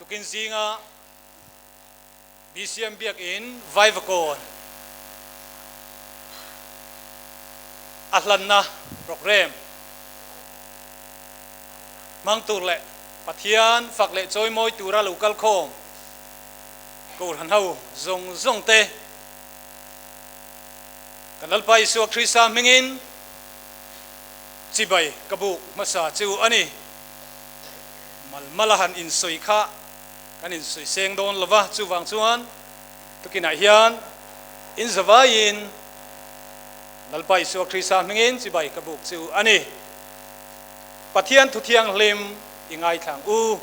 Tukin zinga BCM Biakinn Vaivakawn a hlanna programme hmang tur leh Pathian fak leh chawimawi tura lo kal khawm Kohhran ho zawng zawng te kan Lalpa Isua Krista hmingin chibai ka buk hmasa chu a ni. Malmala han insawi kha kan insawi seng dawn lo va, chuvang chuan tukinah hian inzavaiin Lalpa Isua Krista hmingin chibai ka buk chu a ni. Pathian thu thianghlim i ngaithlang u.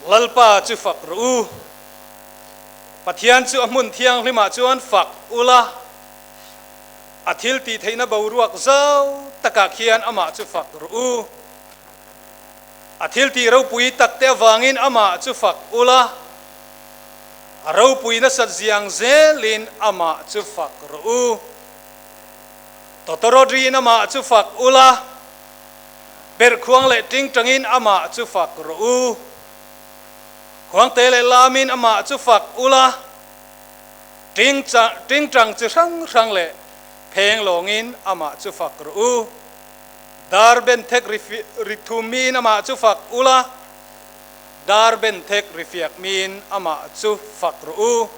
Lalpa chu fak rawh u. Pathian chu a hmun thianghlimah chuan fak ula, a thil tih theihna boruak zau takah khian amah chu fak rawh u. A thil tih ropui takte avangin amah chu fak ula, a ropui nasat ziang zelin amah chu fak rawh u. Tawtawrawt riin amah chu fak ula, perhkhuang leh tingtangin amah chu fak rawh u. Khuangte leh lamin amah chu fak ula, tingtang chi hrang hrang leh pheng lawngin amah chu fak rawh u. Dar benthek ri thum miin amah chu fak ula, dar benthek ri fiak miin amah chu fak rawh u.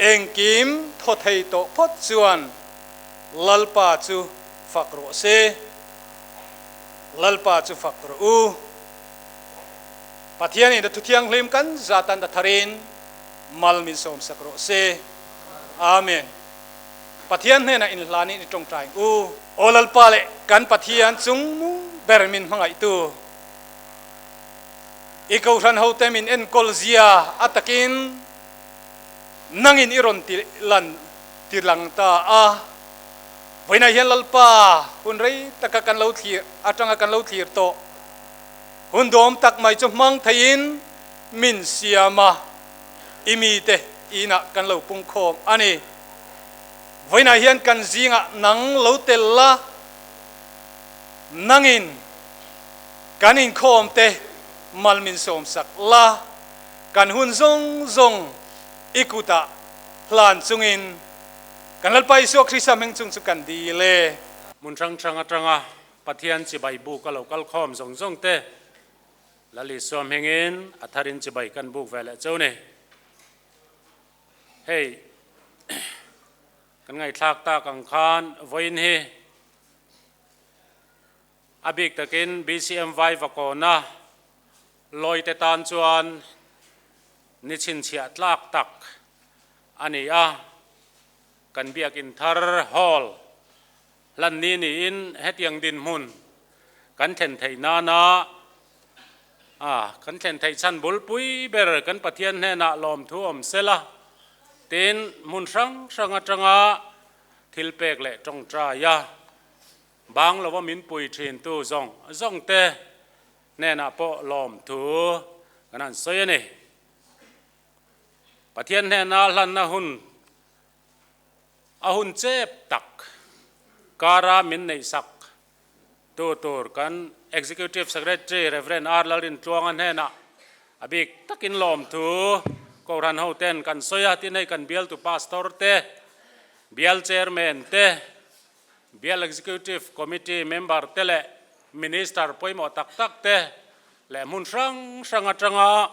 Engkim thaw thei tawh phawt chuan Lalpa chu fak rawh se. Lalpa chu fak rawh u. Pathianin a thuthianghlim kan zatan a tharin mal min sawmsak rawh se. Amen. Pathian hnenah inhlanin i tawngtai ang u. Aw Lalpa leh kan Pathian chungmu ber min hmangaihtu, i kohhran hote min enkawl zia a takin nangin i rawn ti lan ti lang ta a. Vawiinah hian Lalpa hun rei taka kan lo thlir atanga kan lo thlir tawh hun dawm tak mai chu hmang theiin min siam a, i mite inah kan lo pungkhawm a ni. Vawiinah hian kan zingah nang lo tel la, nangin kan inkhawmte mal min sawmsak la, kan hun zawng zawng i kutah hlan chungin kan Lalpa Isua Krista hming chung chu kan dil e. Hmun hrang hrang atanga Pathian chibai buk a lo kal khawm zawng zawng te Lal Isua hmingin a tharin chibai kan buk ve leh cheu ni. Hei kan ngaihthlak tak ang khan vawiin hi a bik takin BCM Vaivakawna lawite tan chuan ni chhinchhiah tlak tak a ni a, kan biakin thar hall hlan ni niin hetiang dinhmun kan thlen theih nana a kan thlen theih chhan bulpui ber kan Pathian hnenah lawmthu awm sela tin hmun hrang hrang atanga thil pek leh tawngtai a bang lova min pui thintu zawng zawng te hnenah pawh lawmthu kan han sawi a ni. Pathian hnena hlanna hun a hun chep tak kara min neihsak tu tur kan Executive Secretary Rev. R. Lalrintluanga hnenah a bik takin lawmthu Kohhran hoten kan sawi a, tin hei kan bialtu Pastor te, Bial Chairman te, Bial Executive Committee member te leh Minister pawimawh tak tak te leh hmun hrang hrang atanga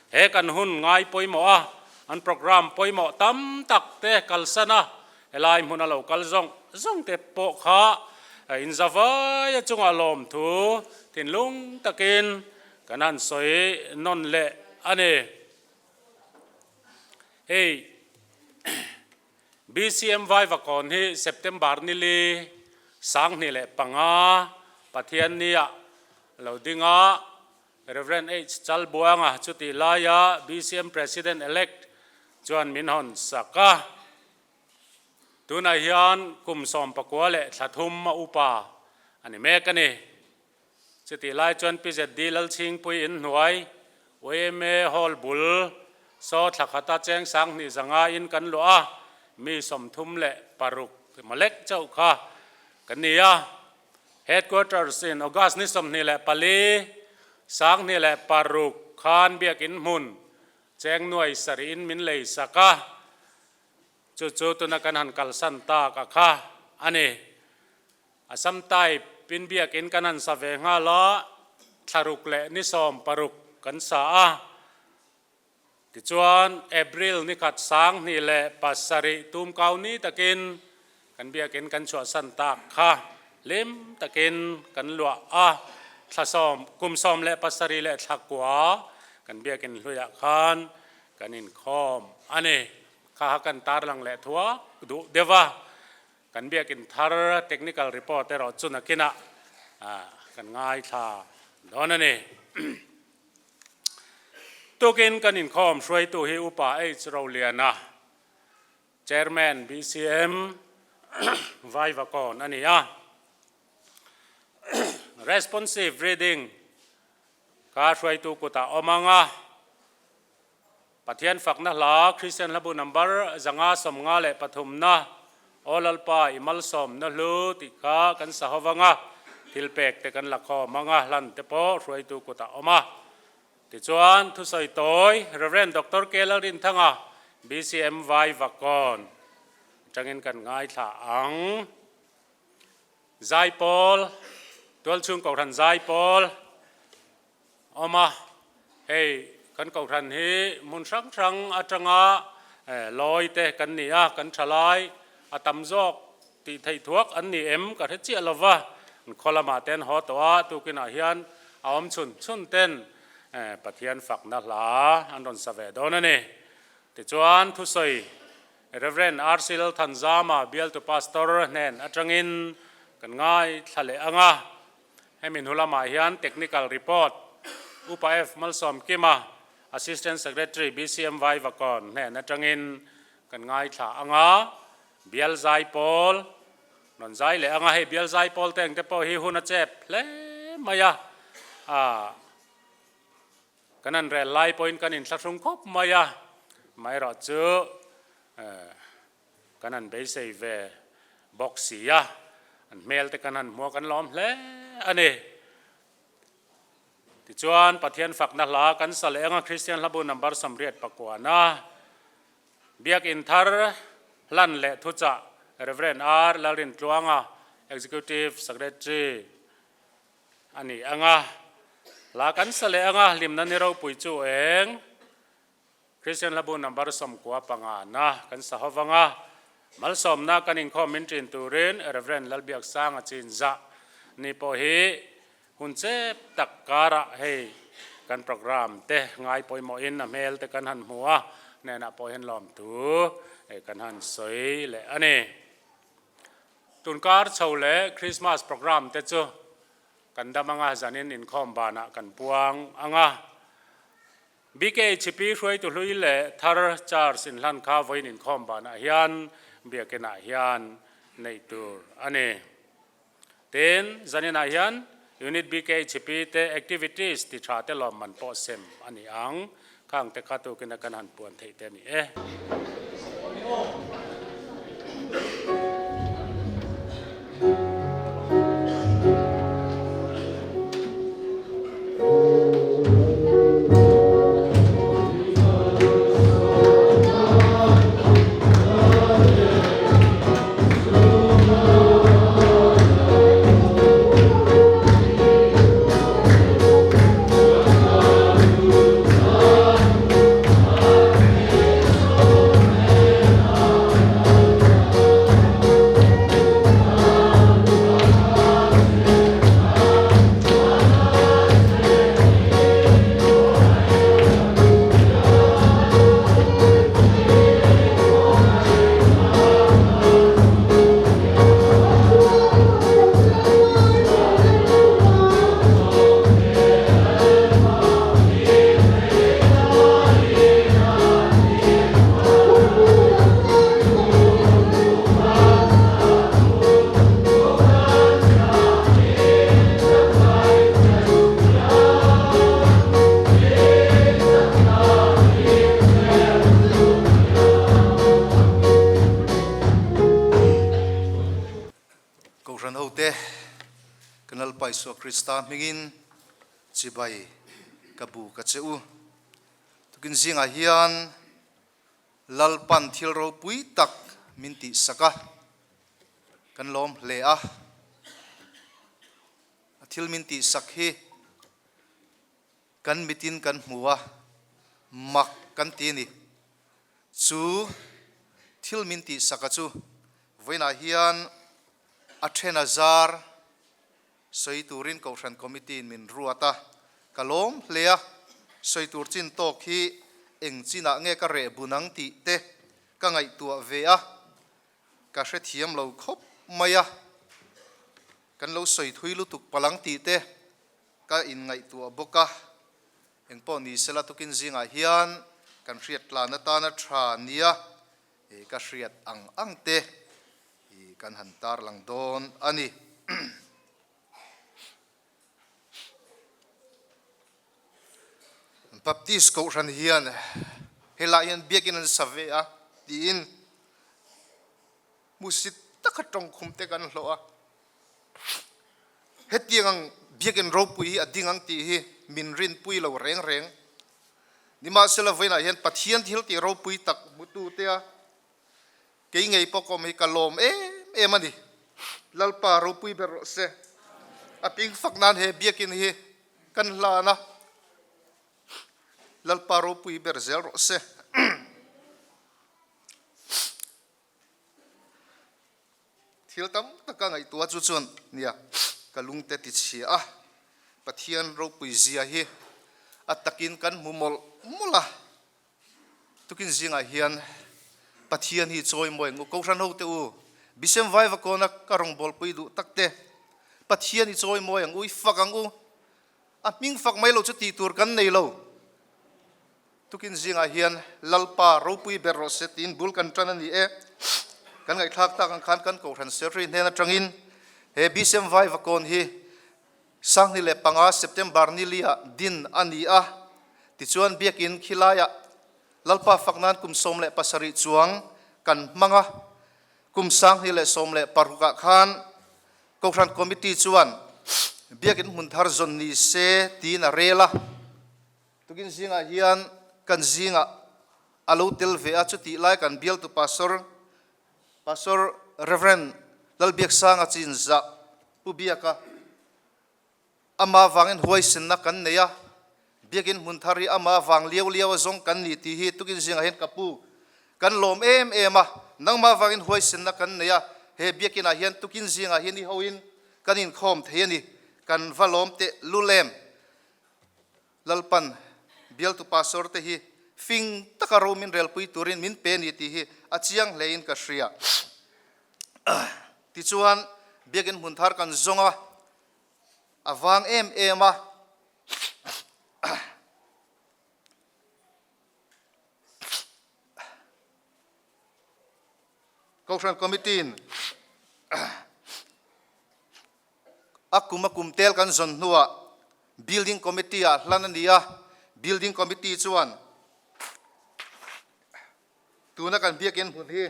he kan hun ngai pawimawh a, an programme pawimawh tam tak te kalsan a, helai hmuna lo kal zawng zawng te pawh kha inzavai a chungah lawmthu thinlung takin kan han sawi nawn leh a ni. Hei. BCM Vaivakawn hi September nili 2005 Pathiannia lo ding a, Rev. H. Chalbuanga chutih laia BCM President Elect chuan min hawn sak a. Tunah hian kum 14 leh thla thum a upa a ni mek a ni. Chutih lai chuan Pi ZD Lalchhingpui in hnuai yma Hall bul saw thla khata cheng 2500 in kan luah a, mi 36 malek chauh kha kan ni a. Headquarters in August ni 24 2006 khan biakin hmun cheng nuai sarih in min lei sak a, chu chu tuna kan han kalsan tak a kha a ni. Assam type pin biakin kan han sa ve nghal a, thlaruk leh ni 16 kan sa a. Tichuan, April ni khat 2007 tumkau ni takin kan biakin kan chhuahsan tak kha hlim takin kan luah a, thla sawm, kum 17 leh thla kua kan biakin hluiah khan kan inkhawm a ni. Kha kha kan tarlang leh thuak duh deuh a. Kan biakin thar technical report erawh chu nakinah kan ngaithla dawn a ni. Tukin kan inkhawm hruaitu hi Upa H Roliana, Chairman BCM Vaivakawn a ni a. Responsive Reading kha hruaitu kutah awm ang a. Pathian fakna hla Kristian Hlabu number 553 na Aw Lalpa i malsawmna hlu tih kha kan sa ho vang a, thilpek te kan la khawm ang a, hlan te pawh hruaitu kutah awm a. Tichuan, thusawi tawi Rev. Doctor K. Lalrinthanga, BCM Vaivakawn atangin kan ngaithla ang. Zaipawl, Tualchhung Kohhran Zaipawl awm a, hei kan kohhran hi hmun hrang hrang atanga lawi te kan ni a, kan thalai a tam zawk tih theih thuak an ni em ka hre chiah lova, khaw lamah te an haw tawh a, tukinah hian a awm chhun chhun ten Pathian fakna hla an rawn sa ve dawn a ni. Tichuan thusawi Rev. RC Lalthanzama bialtu pastor hnen atangin kan ngaithla leh ang a, hemi hnu lamah hian technical report Upa F Malsawmkima, Assistant Secretary BCM Vaivakawn hnen atangin kan ngaithla ang a, bial zai pawl rawn zai leh ang a, hei bial zai pawl te engte pawh hi hun a chep hle mai a, ah. Kan han rel lai pawhin kan inthlahrung khawp mai a, amaherawhchu kan han beisei ve bawk si a, an hmel te kan han hmu a, kan lawm hle a ni. Tichuan, Pathian fakna hla kan sa leh anga Kristian Hlabu number 89 Biakin thar hlan leh thuchah Rev. R. Lalrintluanga, Executive Secretary, A ni ang a, hla kan sa leh ang a, hlimna ni ropui chu eng? Kristian Hlabu number 95 na kan sa ho vang a, malsawmna kan inkhawm min ṭin turin Rev. Lalbiaksanga Chinzah ni pawh hi hun chep tak karah hei kan program te ngai pawimawhin a hmel te kan han hmu a, hnenah pawh hian lawmthu kan han sawi leh a ni. Tunkar chho leh Christmas program te chu kan dam anga zanin inkhawm banah kan puang ang a. BKHP hruaitu hlui leh thar charge inhlan kha vawiin inkhawm banah hian biakinah hian neih tur a ni. Tin, zaninah hian Unit BKHP te activities ti tha te lawmman pawh sem a ni ang. Khang te kha tukin a kan han puan theih te a ni e. Kohhran hote, Kan Lalpa Isua Krista hmingin chibai ka bu ka che u. Tukin zingah hian Lalpan thil ropui tak min tihsak a, kan lawm hle a. A thil min tihsak hi kan mitin kan hmu a, mak kan ti a ni. Chu thil min tihsak a chu vawiinah hian a then a zar sawi turin Kohhran Committee in min ruat a, ka lawm hle a, sawi tur chin tawk hi eng chinah nge ka reh bun ang tih te ka ngaihtuah ve a, ka hrethiam lo khawp mai a, kan lo sawi thui lutuk palang tih te ka inngaihtuah bawk a. Engpawh ni sela tukin zingah hian kan hriat tlan atana tha nia ka hriat ang ang te kan han tarlang dawn a ni. Baptist Kohhran hian helai hian biakin an sa ve a tiin hmusit taka tawngkhum te kan hlawh a. Hetiang ang biakin ropui hi a ding ang tih hi min rinpui lo reng reng. Nimahsela vawiinah hian Pathian thil tih ropui tak hmutu tea kei ngei pawh ka awm hi ka lawm em em a ni. Lalpa ropui ber rawh se. A ping fak nan he biakin hi kan hlan a. Lalpa ropui ber zel rawh se. Thil tam tak ka ngaihtuah chu chuan nia ka lungte ti chhia a, Pathian ropui zia hi a takin kan hmu mawlh mawlh a, tukin zingah hian Pathian hi chawi mawi ang u, Kohhran ho te u, Bisem Vaivakawna ka rawngbawlpui duh tak te, Pathian hi chawi mawi ang u, i fak ang u, a hming fak mai lo chu tih tur kan nei lo. Tukin zingah hian Lalpa ropui ber rawh se tiin bul kan tan a ni e. Kan ngaihthlak tak ang khan kan Kohhran Secretary hnen atangin he BCM Vaivakawn hi 25 September ni liah din a ni a. Tichuan Biakin khilaiah Lalpa fak nan kum 17 chuang kan hmang a. Kum 2016 ah khan Kohhran Committee chuan Biakin hmun thar zawn ni se tiin a rel a. Tukin zingah hian kan zingah a lo tel ve a, chutih lai kan bialtu Pastor, Pastor Rev. Lalbiaksanga Chinzah Pu Biaka ama vangin huaisenna kan nei a, biakin hmun thar hi ama vang liau liau a zawng kan ni tih hi tukin zingah hian ka pu kan lawm em em a, nangmah vangin huaisenna kan nei a, he biakinah hian tukin zingah hian i hoin kan inkhawm thei a ni, kan va lawm teh lul em. Lalpan bialtu pastor te hi fing taka ro min relpui turin min pe ni tih hi a chiang hlein ka hria. Tichuan, biakin hmun thar kan zawng a, a vang em em a. Kohhran Committee-in A kum a kum tel kan zawn hnuah Building Committee ah hlan a ni a, Building Committee chuan tuna kan biakin hmun hi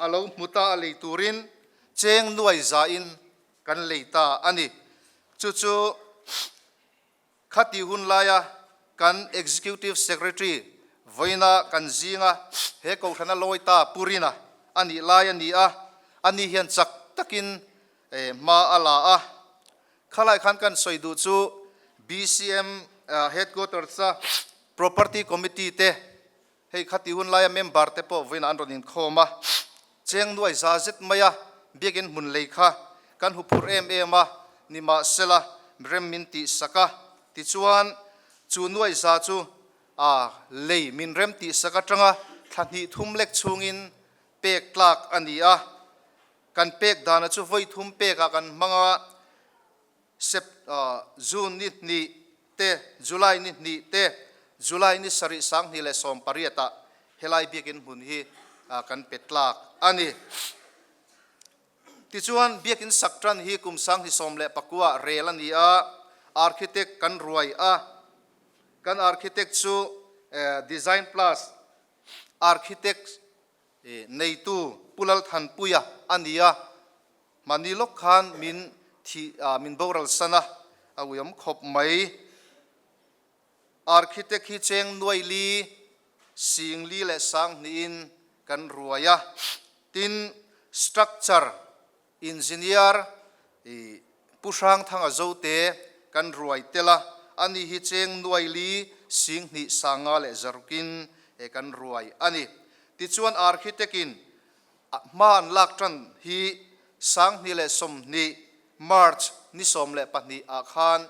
a lo hmu ta a lei turin cheng nuai zain kan lei ta a ni. Chu chu Khati hun laia kan Executive Secretary vawiina kan zinga he Kohhrana lawi ta Pu Rina a nih lai a ni a, ani hian chak takin hma a la a. Khalai khan kan sawi duh chu BCM Headquarters-a Property Committee te Hei khati hun laia member te pawh vawiinah an rawn inkhawm a, cheng nuai za zet maia biakin hmun lei kha kan hu phur em em a, nimahsela rem min tih sak a, tichuan chu nuai za chu a lei min rem tih sak atanga thla hnih thum lek chhungin pek tlak a ni a, kan pek dana chu vawi thum pekah kan hmang a. Sept. June ni hnih te, July ni hnih te, July ni sarih 2018 ah helai biakin hmun hi kan pe tlak a ni. Tichuan, biakin sak tan hi kum 2019 ah rel a ni a, architect kan ruai a, kan architect chu Design Plus Architect Neitu Pu Lalthanpuia a ni a, mahni lawk khan min thih ah min boral san a, a uiawm khawp mai. Architect hi cheng nuai li, sing li leh sang hnihin kan ruai a, tin structure engineer i Pu Hrangthanga Zote kan ruai tel a, ani hi cheng nuai li sing hnih sanga leh zarukin kan ruai a ni. Tichuan architect in hma an lak tan hi 2020 March ni 12 ah khan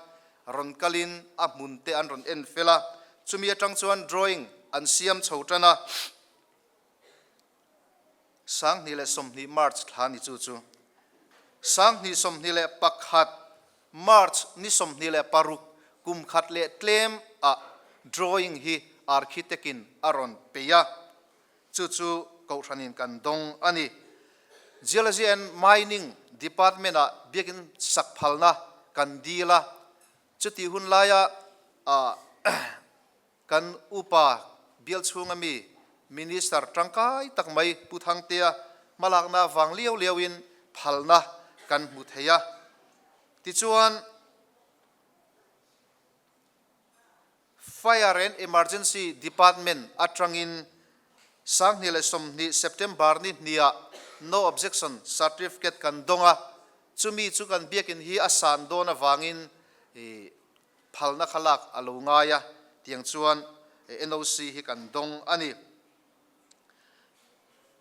rawn kalin a hmun te an rawn en fel a, chumi atang chuan drawing an siam chho tan a. 2020 March thla ni chu chu 2021 March ni 26. Kum khat leh tlem ah drawing hi architect in a rawn peih a, chu chu kohhran in kan dawng a ni. Geology and Mining Department ah biakin sak phalna kan dil a, chutih hun laia ah Kan upa bial chhunga mi Minister tangkai tak mai Pu Thangtea hmalakna vang liau liauin phalna kan hmu thei a. Tichuan, Fire and Emergency Department atangin 2020 September ni hniah No Objection Certificate kan dawng a, chumi chu kan biakin hi a san dawn avangin Phalna kha lak a lo ngai a, tiang chuan NOC hi kan dawng a ni.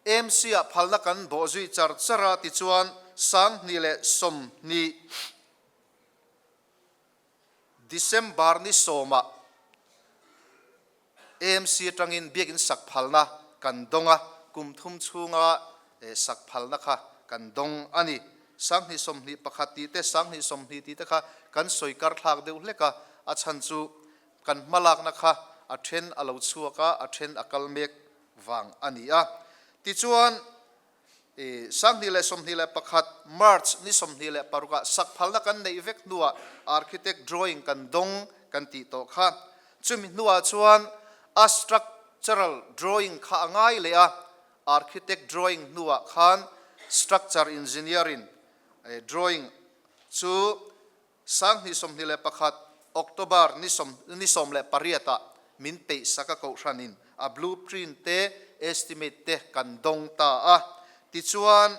AMC ah phalna kan bawh zui char char a, tichuan 2020 December ni sawmah AMC atangin biakin sak phalna kan dawng a, kum thum chhunga sak phalna kha kan dawng a ni. 2021 tih te, 2020 tih te kha kan sawi kar thlak deuh hlek a, a chhan chu kan hmalakna kha a then a lo chhuak a, a then a kal mek vang a ni a. Tichuan, 2021 March ni 26 ah sak phalna kan neih vek hnuah architect drawing kan dawng kan tih tawh kha. Chumi hnuah chuan a structural drawing kha a ngai leh a, architect drawing hnuah khan structure engineering drawing chu 2021 October ni ni 18 ah min peih sak a kohhranin a blueprint te estimate te kan dawng ta a. Tichuan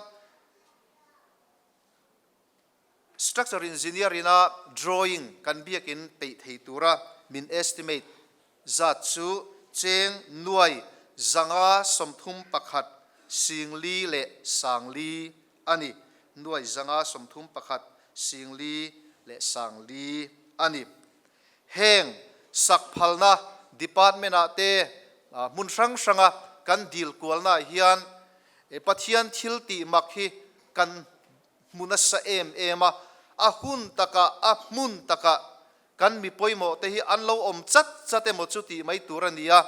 structure engineer ina drawing kan biakin peih thei tura min estimate zat chu cheng nuai zanga 31 singli leh sangli a ni. Nuai zanga 31 singli leh sangli a ni. Heng sak phalna department ah te hmun hrang hranga kan dil kualna ah hian Pathian thil tih mak hi kan hmu nasa em em a, a hun takah a hmun takah kan mi pawimawh te hi an lo awm chat chat emaw chu tih mai tur a ni a.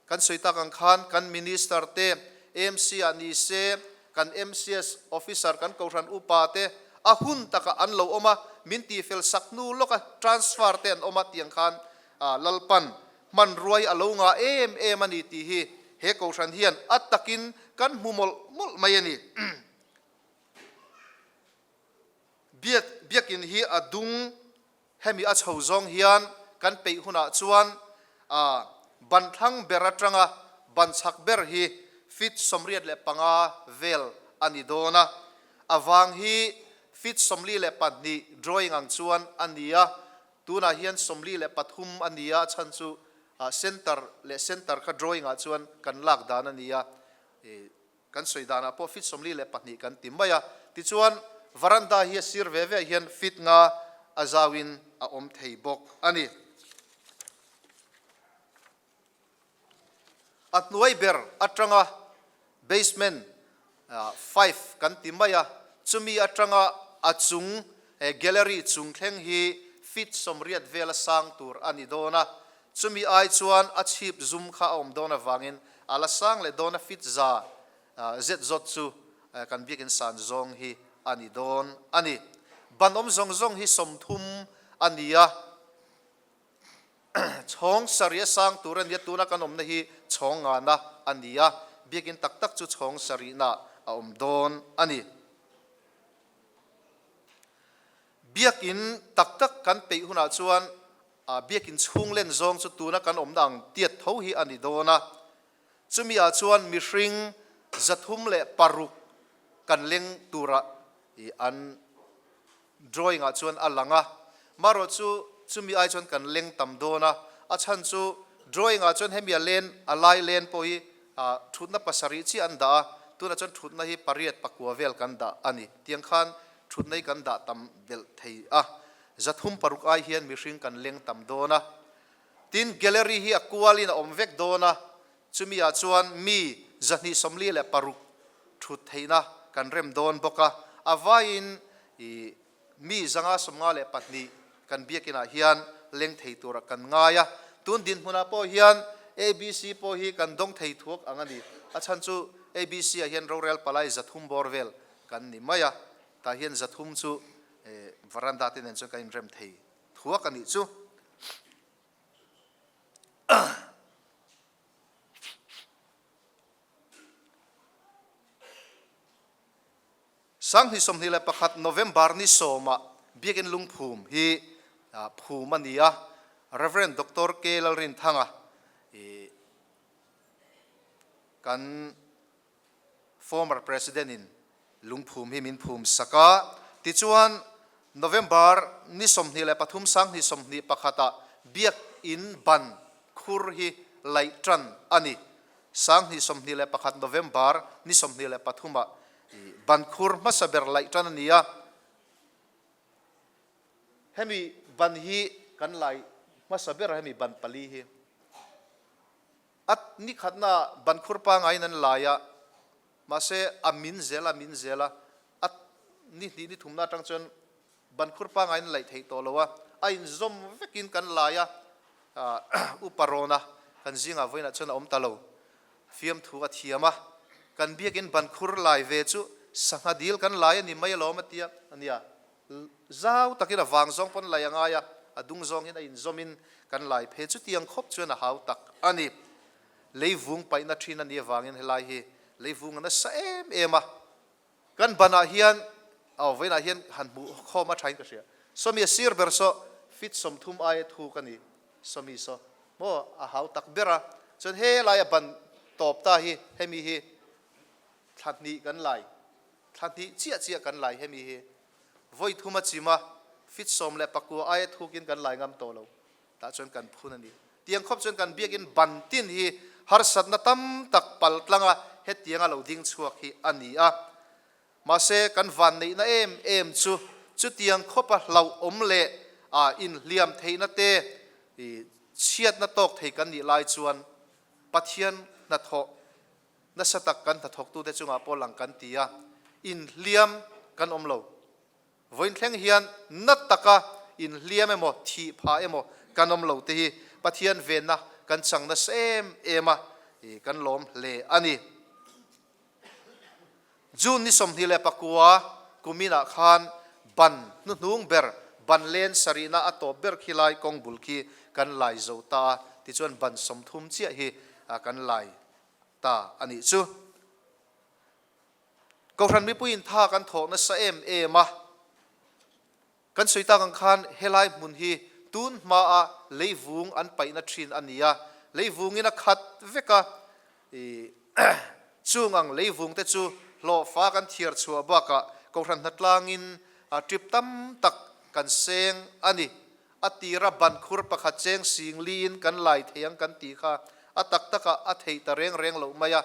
Kan sawi tak ang khan kan Minister te, AMC ah ni se, kan MCS Officer, kan Kohhran Upa te a hun takah an lo awm a, min tihfel sak hnu lawka transfer te an awm a tiang khan Lalpan hmanruai a lo ngah em em a ni tih hi he Kohhran hian a takin kan hmu mawlh mawlh mai a ni. Biak biakin hi a dung Hemi a chho zawng hian kan peih hunah chuan a ban thlang ber atanga ban chhak ber hi feet 85 vel a ni dawn a, a vang hi feet 42 drawing ang chuan a ni a, tunah hian 43 a ni a, a chhan chu center leh center kha drawing ah chuan kan lak dan a ni a. Kan sawi danah pawh feet 42 kan ti mai a, tichuan varanda hi a sir ve ve ah hian feet nga a zauin a awm thei bawk a ni. A hnuai ber atanga basement five kan ti mai a, chumi atanga a chung gallery chung thleng hi feet 80 vela sang tur a ni dawn a, Chumi ai chuan a chhip zum kha a awm dawn avangin a la sang leh dawn a fit za zet zawt chu kan biakin san zawng hi a ni dawn a ni. Ban awm zawng zawng hi 30 a ni a, chhawng sarih a sang tur a ni a, tuna kan awmna hi chhawng ngana a ni a, biakin tak tak chu chhawng sarihna a awm dawn a ni. Biakin tak tak kan peih hunah chuan A biakin chhung len zawng chu tuna kan awmna ang tiat tho hi a ni dawn a, chumi ah chuan mihring 306 kan leng tura i an drawing ah chuan a lang a, marawh chu chumi ai chuan kan leng tam dawn a, a chhan chu drawing ah chuan hemi a len a lai len pawh hi thutna pasarih chiah an dah a, tunah chuan thutna hi pariat pakua vel kan dah a ni, tiang khan thutna hi kan dah tam belh thei a. 306 ai hian mihring kan leng tam dawn a, tin gallery hi a kualin a awm vek dawn a, chumi ah chuan mi 246 thut theihna kan rem dawn bawk a, a vaiin i mi 552 Kan biakinah hian leng thei tura kan ngai a, tun dinhmunah pawh hian ABC pawh hi kan dawng thei thuak ang a ni. A chhan chu ABC ah hian rorel palai 300 bawr vel kan ni mai a, tah hian 300 chu veranda te nen chuan kan inrem thei thuak a nih chu. 2021 November ni sawmah Biakin Lungphum hi phum a ni a, Rev. Doctor K. Lalrinthanga kan former President in lungphum hi min phum sak a. Tichuan November ni 23 2021 ah Biakin ban khur hi laih tan a ni. 2021 November ni 23 ah ban khur hmasa ber laih tan a ni a. Hemi ban hi kan lai hmasa ber a, hemi ban pali hi. A ni khatna ban khur pangaiin an lai a, mahse a min zel a, min zel a, a ni hnih ni thumna atang chuan ban khur pangaiin an laih theih tawh lo a, a inzawm vekin kan lai a, upa rawna kan zingah vawiinah chuan a awm ta lo, fiamthu a thiam a, kan biakin ban khur lai ve chu sangha dil kan lai a ni mai alawm a tia a nia. Zau takin a vang zawng pawn lai a ngai a, a dung zawng hian a inzawmin kan lai phei chutiang khawp chuan a hau tak a ni. Leivung paihna thin a nih avangin helai hi leivung a nasa em em a, kan banah hian aw vawiinah hian han hmuh khawm a thain ka hria. Sawmi a sir ber saw fit 30 aia thuk a ni, sawmi saw maw a hau tak ber a, chuan helai a ban tawp ta hi hemi hi thla hnih kan lai. Thla hnih chiah chiah kan lai hemi hi vawi thum a chim a, fit 19 aia thukin kan lai ngam tawh lo, tah chuan kan phun a ni. Tiang khawp chuan kan biakin ban tin hi harsatna tam tak pal tlanga hetianga lo ding chhuak hi a ni a. Mahse kan van neihna em em chu chutiang khawpa hlauhawm leh a inhliam theihna te chhiatna tawk thei kan nih lai chuan Pathian hnathawh Nasa tak kan hnathawktute chungah pawh lang kan ti a, inhliam kan awm lo. Vawiin thleng hian na taka inhliam emaw, thih phah emaw kan awm lo te hi Pathian venna kan chang nasa em em a, kan lawm hle a ni. June ni 29 kuminah khan ban hnuhnung ber, ban len sarihna a tawp ber khi lai kawng bul khi kan lai zo ta a, tichuan ban 30 chiah hi kan lai ta a nih chu. Kohhran mipuiin tha kan thawh nasa em em a, kan sawi tak ang khan helai hmun hi tun hmaa leivung an paihna thin a ni a, leivungin a khat vek a, chung ang leivung te chu hlawhfa kan thiar chhuah bakah Kohhran hnatlangin trip tam tak kan seng a ni. A tira ban khur pakhat cheng sing liin kan lai thei ang kan tih kha a tak takah a theih ta reng reng loh mai a,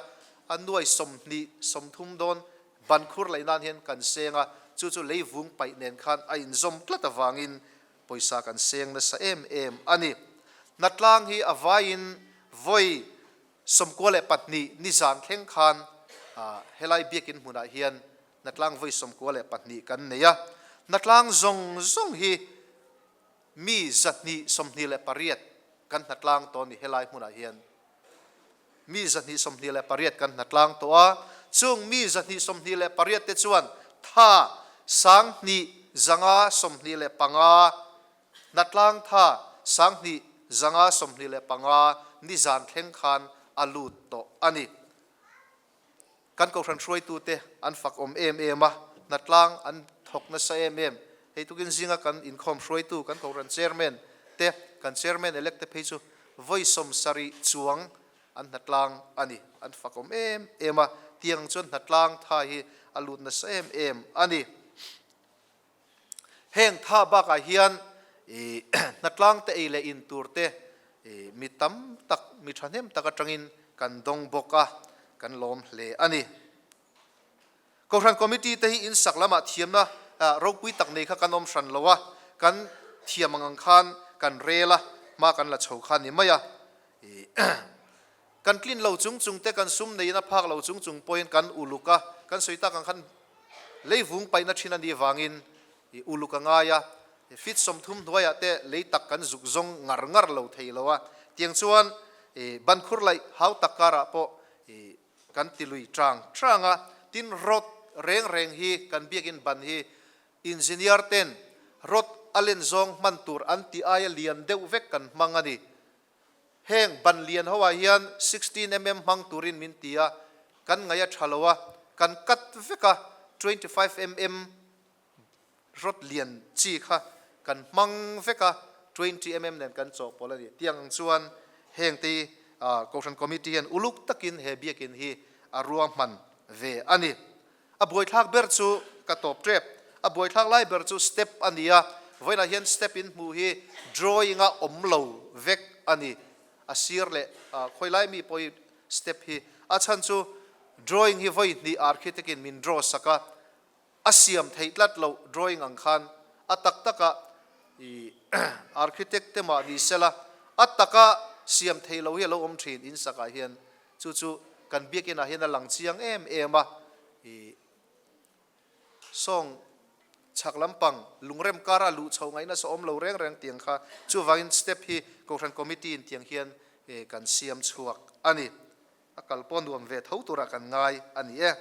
a nuai 20, 30 dawn ban khur laih nan hian kan seng a, chu chu leivung paih nen khan a inzawm tlat avangin pawisa kan seng nasa em em a ni. Hnatlang hi a vaiin vawi 92 nizan thleng khan helai biakin hmunah hian Hnatlang vawi 92 kan nei a, hnatlang zawng zawng hi mi 228 kan hnatlang tawh a ni. Helai hmunah hian mi 228 kan hnatlang tawh a, chung mi 228 te chuan tha 2525, hnatlang tha 2525 nizan thleng khan a lut tawh a ni. Kan Kohhran hruaitute an fak awm em em a, hnatlang an thawk nasa em em. Hei tukin zinga kan inkhawm hruaitu kan Kohhran Chairman te, kan Chairman elect te phei chu vawi 70 chuang an hnatlang a ni. An fak awm em em a, tiang chuan hnatlang tha hi a lut nasa em em a ni. Heng tha bakah hian hnatlang te ei leh in tur te mi tam tak, mi thahnem tak atangin kan dawng bawk a, kan lawm hle a ni. Kohhran Committee te hi insak lamah thiamna ropui tak nei kha kan awm hran lo a, kan thiam ang ang khan kan rel a, hma kan la chho kha ni mai a. Kan tlin lo chung chung te, kan sum neiin a phak lo chung chung pawhin kan uluk a, kan sawi tak ang khan leivung paihna thin a nih vangin i uluk a ngai a. Feet 30 hnuaiah te lei tak kan zuk zawng ngar ngar lo thei lo a, tiang chuan ban khur laih hau tak karah pawh kan ti lui chang chang a, tin rod reng reng hi kan biakin ban hi engineer ten rod a len zawng hman tur an tih aia lian deuh vek kan hmang a ni. Heng ban lian ho ah hian 16 mm hmang turin min ti a, kan ngaih a tha lo a, kan cut vek a, 25 mm Rod lian chi kha kan hmang vek a, 20 mm nen kan chawhpawlh a ni. Tiang ang chuan heng te hi Kohhran Committee hian uluk takin he biakin hi a ruahman ve a ni. A buaithlak ber chu ka tawp tep. A buaithlak lai ber chu step a ni a, vawiinah hian step in hmuh hi drawing a awm lo vek a ni. A sir leh khawilai mi pawh hi step hi a chhan chu drawing hi vawi hnih architect in min draw sak a, A siam theih tlat loh drawing ang khan a tak taka i architect te mah ni sela a taka siam theih loh hi a lo awm thin in sakah hian chu chu kan biakin ah hian a lang chiang em em a i sawng chhak lampang lungrem kara luh chho ngaihna sa awm lo reng reng tiang kha chuvangin step hi kohhran committee in tiang hian kan siam chhuak a ni a kal pawh nuam ve tho turah kan ngai a ni e.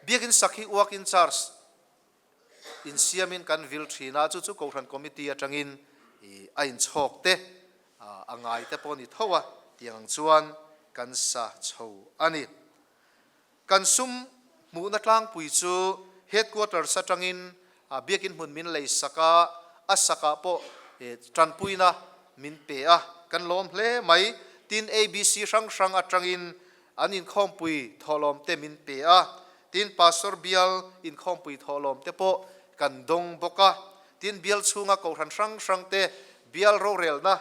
Biakin sak hi walk-in charge insiamin kan vil thin a, chu chu Kohhran Committee atangin a inchhawk te a ngai te pawh a ni tho a, tiang ang chuan kan sa chho a ni. Kan sum hmuhna tlangpui chu Headquarters atangin biakin hmun min lei sak a, a sakah pawh tanpuina min pe a, kan lawm hle mai. Tin, ABC hrang hrang atangin An inkhawmpui thawhlawm te min pe a, tin Pastor bial inkhawmpui thawhlawm te pawh kan dawng bawk a, tin bial chhunga kohhran hrang hrang te bial rorelna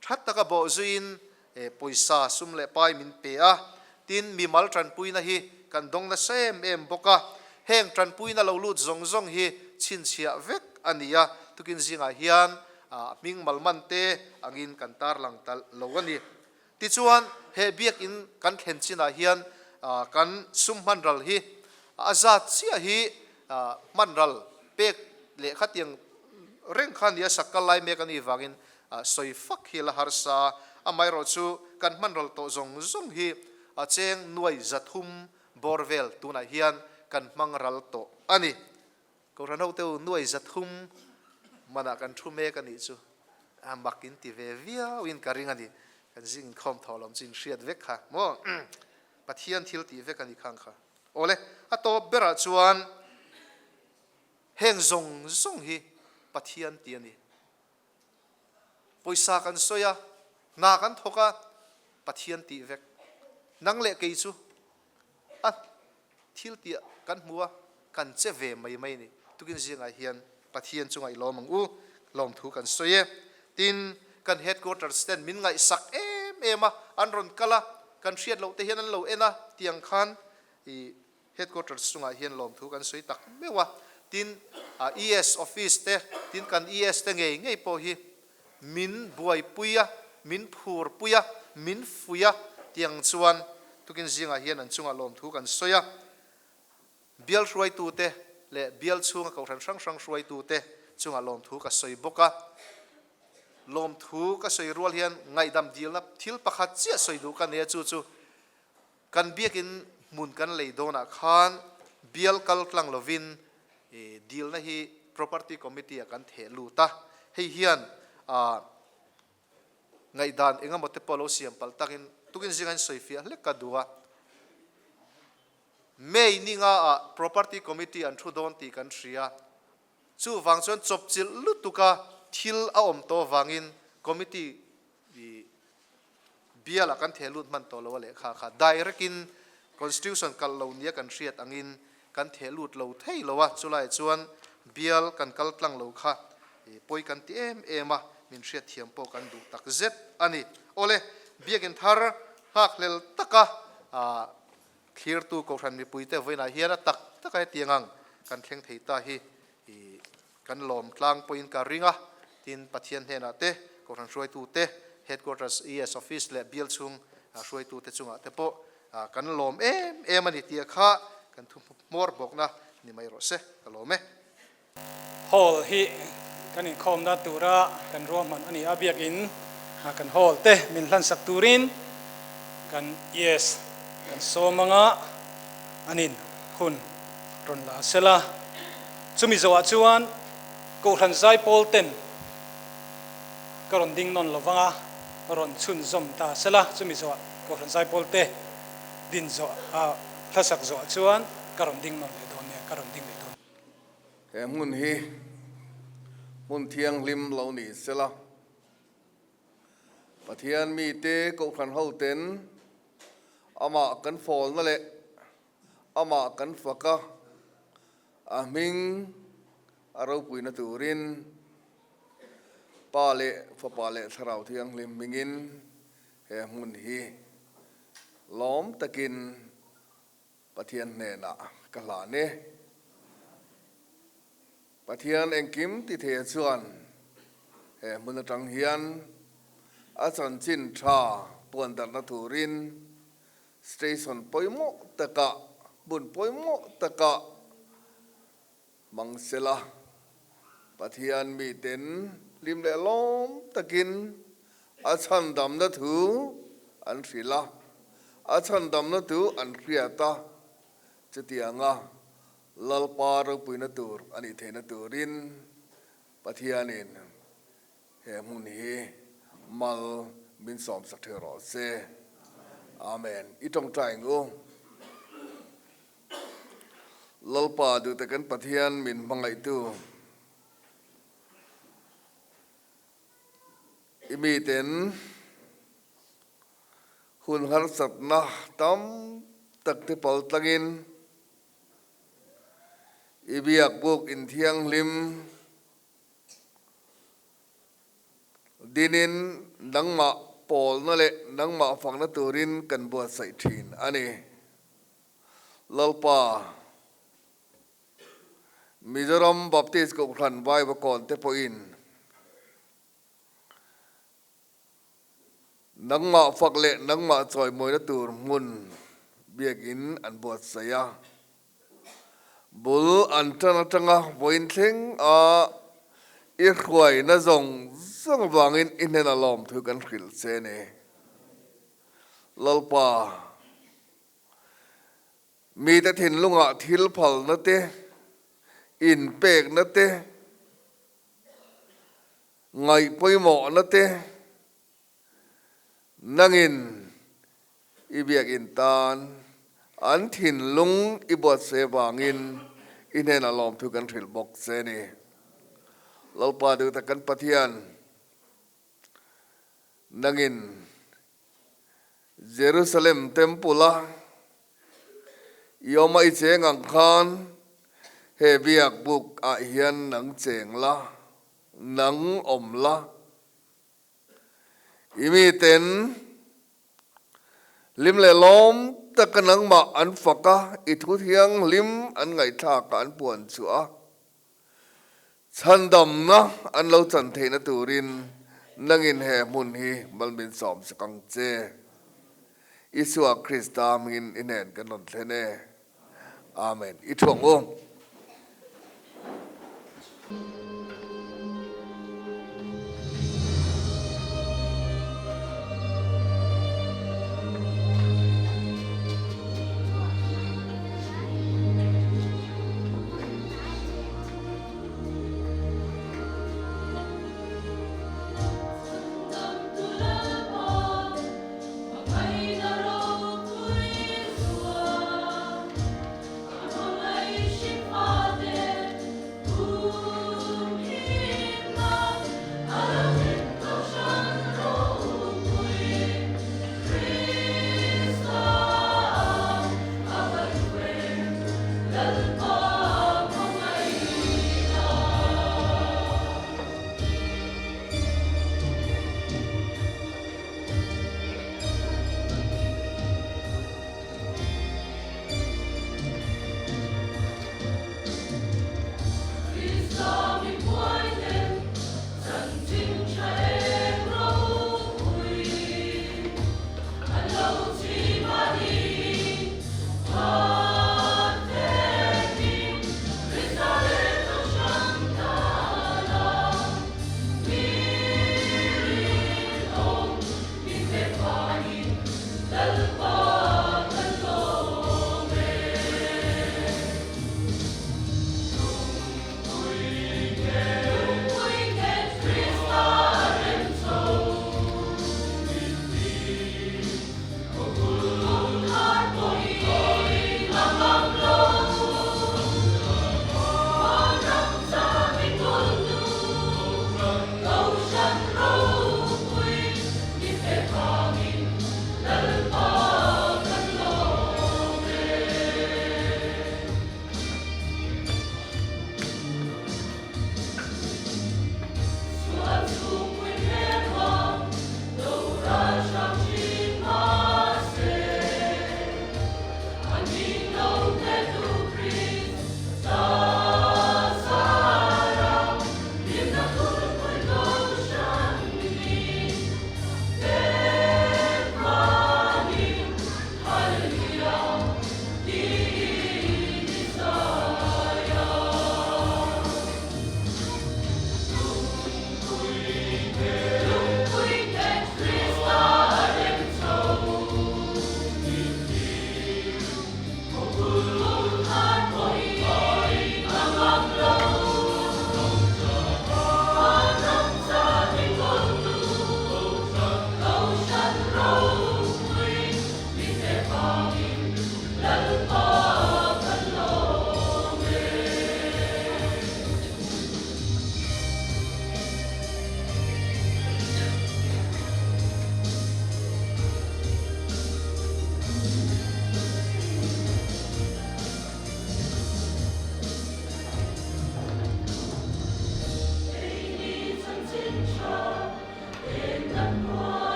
tha taka bawh zuiin pawisa sum leh pai min pe a, tin mimal tanpuina hi kan dawng nasa em em bawk a, heng tanpuina lo lut zawng zawng hi chhinchhiah vek a ni a, tukin zingah hian hming malman te angin kan tarlang ta lo a ni. Tichuan, he biakinn kan thlen chinah hian kan sum hmanral hi a zat chiah hi hmanral pek leh khatiang reng kha nia sak kal lai mek a nih vangin sawi fak hi la harsa. Amaherawh chu kan hmanral tawh zawng zawng hi a cheng nuai 300 bawr vel tunah hian kan hmang ral tawh a ni. Kohhran hote u nuai 300 manah kan thu mek a nih chu a mak in ti ve viau in ka ring a ni. Kan zing inkhawm thaw lawm chu in hriat vek kha maw? Pathian thil tih vek a ni khang kha. Awle, a tawp berah chuan heng zawng zawng hi Pathian tih a ni. Pawisa kan sawi a, hna kan thawk a, Pathian tih vek. Nang leh kei chu a thil tih kan hmu a, kan che ve mai mai a ni. Tukin zingah hian Pathian chu ngaih lawm ang u, lawmthu kan sawi e. Tin, kan headquarters ten min ngaihsak em em a, an rawn kal a, kan hriat loh te hian an lo en a, tiang khan i Headquarters chungah hian lawmthu kan sawi tak meuh a, tin ES office te, tin kan ES te ngei ngei pawh hi min buaipui a, min phurpui a, min fuih a tiang chuan tukin zingah hian an chungah lawmthu kan sawi a. Bial hruaitute leh bial chhunga kohhran hrang hrang hruaitute chungah lawmthu ka sawi bawk a. Lawmthu ka sawi rual hian ngaihdam dilna thil pakhat chiah sawi duh ka nei a, chu chu Kan biakin hmun kan lei dawnah khan bial kal tlang lovin dilna hi Property Committee ah kan theh lut a, hei hian ngaihdan eng emaw te pawh lo siam palh takin tukin zinga in sawi fiah hlek ka duh a. May ni nga ah Property Committee an thu dawn tih kan hria, chuvang chuan chawpchilh lutuka thil a awm tawh vangin Committee I bialah kan theh lut hman tawh lo a lehkha kha direct in constitution kalh lo nia kan hriat angin kan theh lut lo thei lo a, chulaiah chuan bial kan kal tlang lo kha i pawi kan ti em em a, min hriat thiam pawh kan duh tak zet a ni. Awle, biakin thar nghakhlel taka thlirtu Kohhran mipuite vawiinah hian a tak taka hetiang ang kan thleng thei ta hi i Kan lawm tlang pawhin ka ring a, tin Pathian hnenah te, Kohhran hruaitute, Headquarters, ES Office leh bial chhung hruaitute chungah te pawh kan lawm em em a ni tih kha kan thu hmawr bawkna ni mai rawh se, ka lawm e. Hall hi kan inkhawmna tura kan ruahman a ni a, biakin kan hall te min hlansak turin kan yes kan sawm anga an in hun rawn la sela. Chumi zawhah chuan Kohhran Zaipawl ten ka rawn ding nawn lo vanga rawn chhunzawm ta sela, chumi zawhah Kohhran Zaipawl te din zawh a hlasak zawhah chuan ka rawn ding nawn leh dawn nia, ka rawn ding leh dawn. He hmun hi hmun thianghlim lo ni sela, Pathian mite Kohhran hoten amah kan fawlna leh amah kan fak a, a hming a ropuina turin Pa leh Fapa leh Thlarau Thianghlim hmingin he hmun hi lawm takin Pathian hnenah ka hlan e. Pathian engkim ti thei chuan he hmun atang hian a chanchin tha puan darhna turin Station pawimawh takah, hmun pawimawh takah hmang sela, Pathian miten hlim leh lawm takin a chhandamna thu an hrilh a, a chhandamna thu an hriat a, chutianga Lalpa ropuina tur a nih theihna turin Pathianin He hmun hi mal min sawmsak thei rawh se. Amen. I tawngtai ang u. Lalpa duhte kan Pathian min hmangaihtu i miten hun harsatna tam tak te pal tlangin i biakbuk inthianghlim Dinin nangmah pawlna leh nangmah fakna turin kan buatsaih thin a ni. Lalpa, Mizoram Baptist Kohhran Vaivakawn te pawhin nangmah fak leh nangmah chawimawina tur hmun biakin an buatsaih a. Bul an tan atanga vawiin thleng a i hruaina zawng zawng vangin i hnena lawm thu kan hrilh che ni. Lalpa, mite thinlungah thil phalna te, inpekna te, ngaihpawimawhna te, Nangin i biakinn tan an thinlung i buatsaih avangin i hnenah lawmthu kan hrilh bawk che ni. Lalpa duh tak kan Pathian, nangin Jerusalem Temple-a i awma i cheng ang khan he biak buk ah hian nang cheng la, nang awm la. I miten hlim leh lawm taka nangmah an fak a, i thu thianghlim an ngaihthlak a an puan chhuah a, chhandamna an lo chan theihna turin nangin he hmun hi malmin sawm sak ang che. Isua Krista hmingin i hnen kan rawn thlen e. Amen. I thuang u.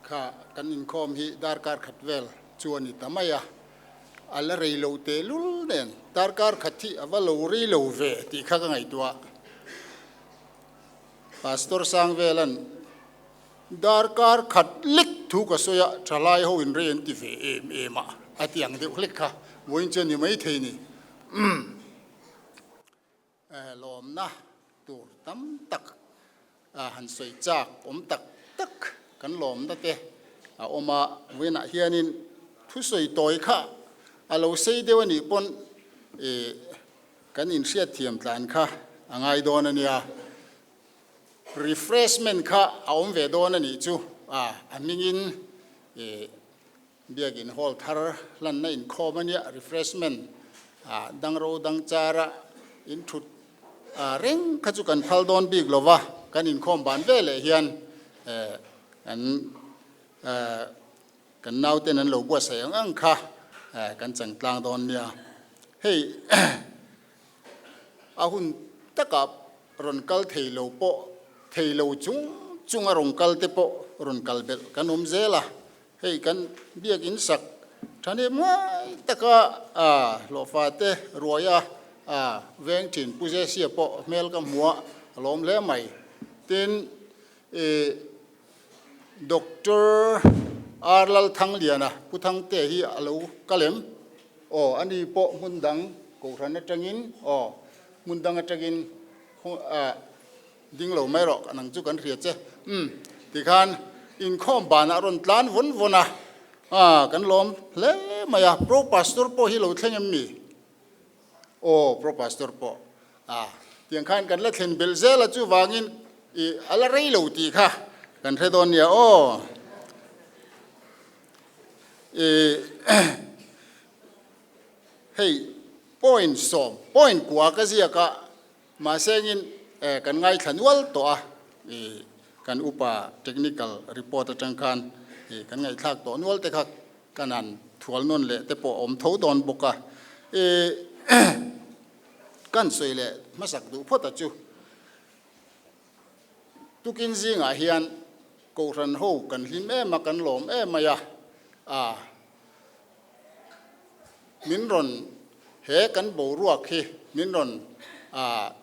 Kha kan inkhawm hi darkar khat vel chu a ni ta mai a, a la rei lo tehlul nen darkar khat hi a va lo rei lo ve tih kha ka ngaihtuah. Pastor Sangvela'n darkar khat lek thu ka sawi a, thalai ho in rei an ti ve em em a, a ti ang deuh hlek kha vawiin chu a ni maithei ni. Lawmna tur tam tak han sawi chak awm tak tak kan lawmna te a awm a, vawiinah hianin thusawi tawi kha a lo sei deuh a nih pawn kan inhriatthiam tlan kha a ngai dawn a nia. Refreshment kha a awm ve dawn a nih chu a hmingin Biakin hall thar hlanna inkhawm a nia, refreshment ah dangro dang chara in thut reng kha chu kan phal dawn bik lo va, kan inkhawm ban ve leh hian kan kan nauten an lo buatsaih ang ang kha kan chang tlang dawn nia. Hei a hun takah rawn kal thei lo pawh thei lo chung chunga rawn kal te pawh rawn kal belh kan awm zel a. Hei kan biakin sak thahnem ngai taka hlawhfa te ruaia veng thin Pu Jesia pawh hmel ka hmu a, a lawm hle mai. Tin, Doctor R Lalthangliana Pu Thangte hi a lo kal em? Aw, ani pawh hmun dang Kohhran atangin aw, hmun dang atangin Ding lo mai rawh, nang chu kan hria che. Umm, tikhan inkhawm banah rawn tlan vawn vawn a, ah, kan lawm hle mai a. Pro Pastor pawh hi lo thleng em mi? Aw, Pro Pastor pawh. Ah, tiang khan kan la thlen belh zel a, chuvangin i a la rei lo tih kha kan hre dawn nia aw. I hei point sawm, point kua ka ziak a, Mahsengin kan ngaithla nual tawh a, kan upa technical report atang khan kan ngaihthlak tawh nual te kha kan han thual nawn leh te pawh a awm tho dawn bawk a. Kan sawi leh hmasak duh phawt a chu tukin zingah hian Kohhran ho kan hlim em a, kan lawm em mai a, Min rawn he kan boruak hi min rawn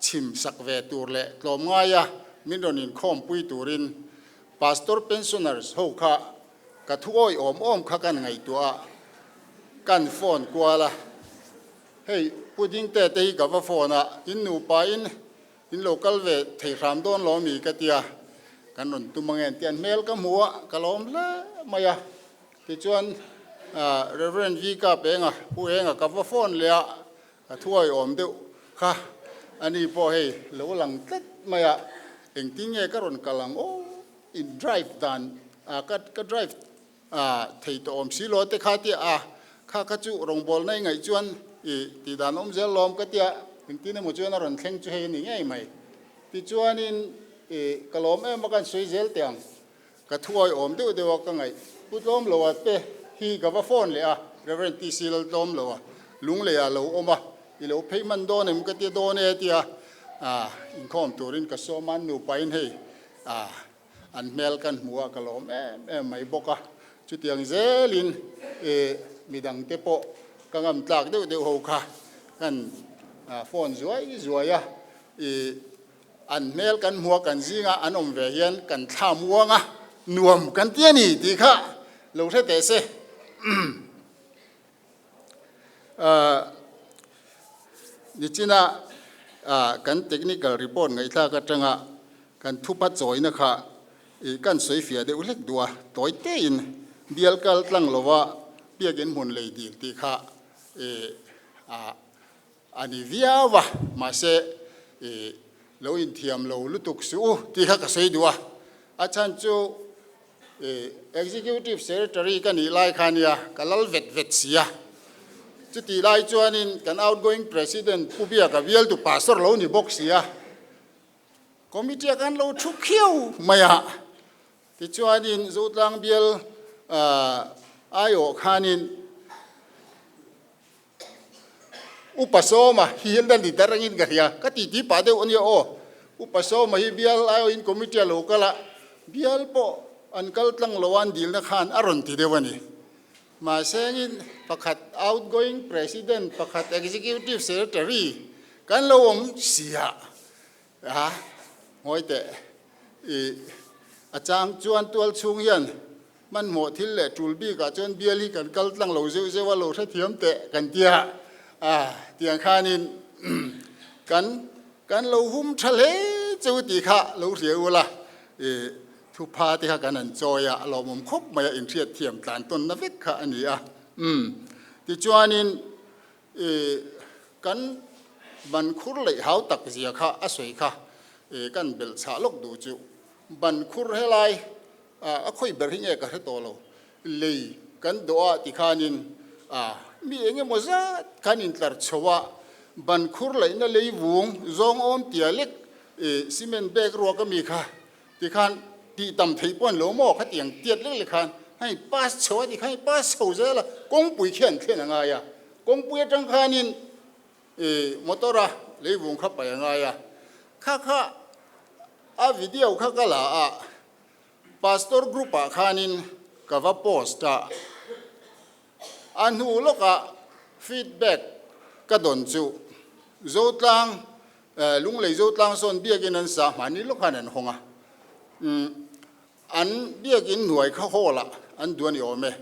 chhim sak ve tur leh tlawmngaia min rawn inkhawmpui turin Pastor Pensioners ho kha ka thu awi awm awm kha kan ngaihtuah a, kan phone kual a. Hei Pu Dingte te hi ka va phone a, in nupa in in lo kal ve thei hram dawn lo mi ka tia, kan rawn tum ange an ti a, an hmel ka hmu a, ka lawm hle mai a. Tichuan Rev. V Kap Enga, Pu Enga ka va phone leh a, ka thuai awm deuh kha a ni pawh hei lo lang tlat mai a, engtin nge ka rawn kal ang aw, in drive dan ka ka drive thei tawh awm si lo te kha tia a, kha kha chu rawngbawlna i ngaih chuan i tih dan awm zel lawm ka tia, engtin emaw chuan a rawn thleng chu hei a ni ngei mai. Tichuanin i ka lawm em a ka insawi zel teh ang. Ka thuawi awm deuh deuh a ka ngaih pu tlawm lo a te hi ka va phone leh a, Rev. TC Laltlawm lo a lunglei ah lo awm a, i lo phei hman dawn em ka ti dawn e tia inkhawm turin ka sawm a, an nupa in hei an hmel kan hmu a ka lawm em em mai bawk a, chutiang zelin midang te pawh ka ngam tlak deuh deuh ho kha kan phone zuai zuai a, i An hmel kan hmua kan zinga an awm ve hian kan thla muang a, nuam kan ti a ni tih kha lo hre teh se. Nichina kan technical report ngaihthlak atanga kan thupa chawina kha kan sawi fiah deuh hlek duh a, tawi tein bial kal tlang lova biakin hmun lei dil tih kha A ni viau a, mahse i lo inthiam lo lutuk suh u tih kha ka sawi duh a. A chhan chu i Executive Secretary ka nih lai kha nia, ka lal vet vet si a. Chutih lai chuanin kan outgoing President Pu Biaka bialtu Pastor lo ni bawk si a. Committee ah khan lo thu khiau mai a. Tichuanin Zotlang bial aiawh khanin Upa Sawma hi hian dan ti rengin ka hria, ka titi pah deuh a nia aw. Upa Sawma hi bial aiawhin committee a lo kal a, bial pawh. An kal tlang lo an dilna khan a rawn ti deuh a ni. Mahsengin pakhat outgoing president, pakhat executive secretary kan lo awm si a, a ngawi teh i a chang chuan tual chhung hian hmanhmawh thil leh tul bikah chuan bial hi kan kal tlang lo zeuh zeuh a, lo hrethiam teh kan tia a, tiang khanin kan kan lo hum tha hle cheu tih kha lo hria ula i Thupha te kha kan han chawi a, a lawmawm khawp mai a, inhriat thiam tlan tawnna vek kha a ni a. Umm. Tichuanin i kan ban khur leih hau tak zia kha a sawi kha i kan belh chhah lawk duh chu. Ban khur helai a khawi ber hi nge ka hre tawh lo. Lei kan dawh a tikhanin a mi eng emaw zat khan intlar chho a, ban khur leihna lei vung zawng awm tia lek i cement bag ruak ami kha Tikhan tih tam theih pawh an lo maw? Khatiang tiat lek lek khan hei pass chho a tikhan hei pass chho zel a, kawngpui khi an thlen a ngai a, kawngpui atang khanin ih motor a leivung kha paih a ngai a, kha kha a video kha ka la a, pastor group ah khanin ka va post a, A hnu lawkah feedback ka dawn chu Zotlang, Lunglei Zotlang sawn biakin an sa hmani lawk khan an hawng a. An biakin hnuai kha hall ah an duh a ni awm e.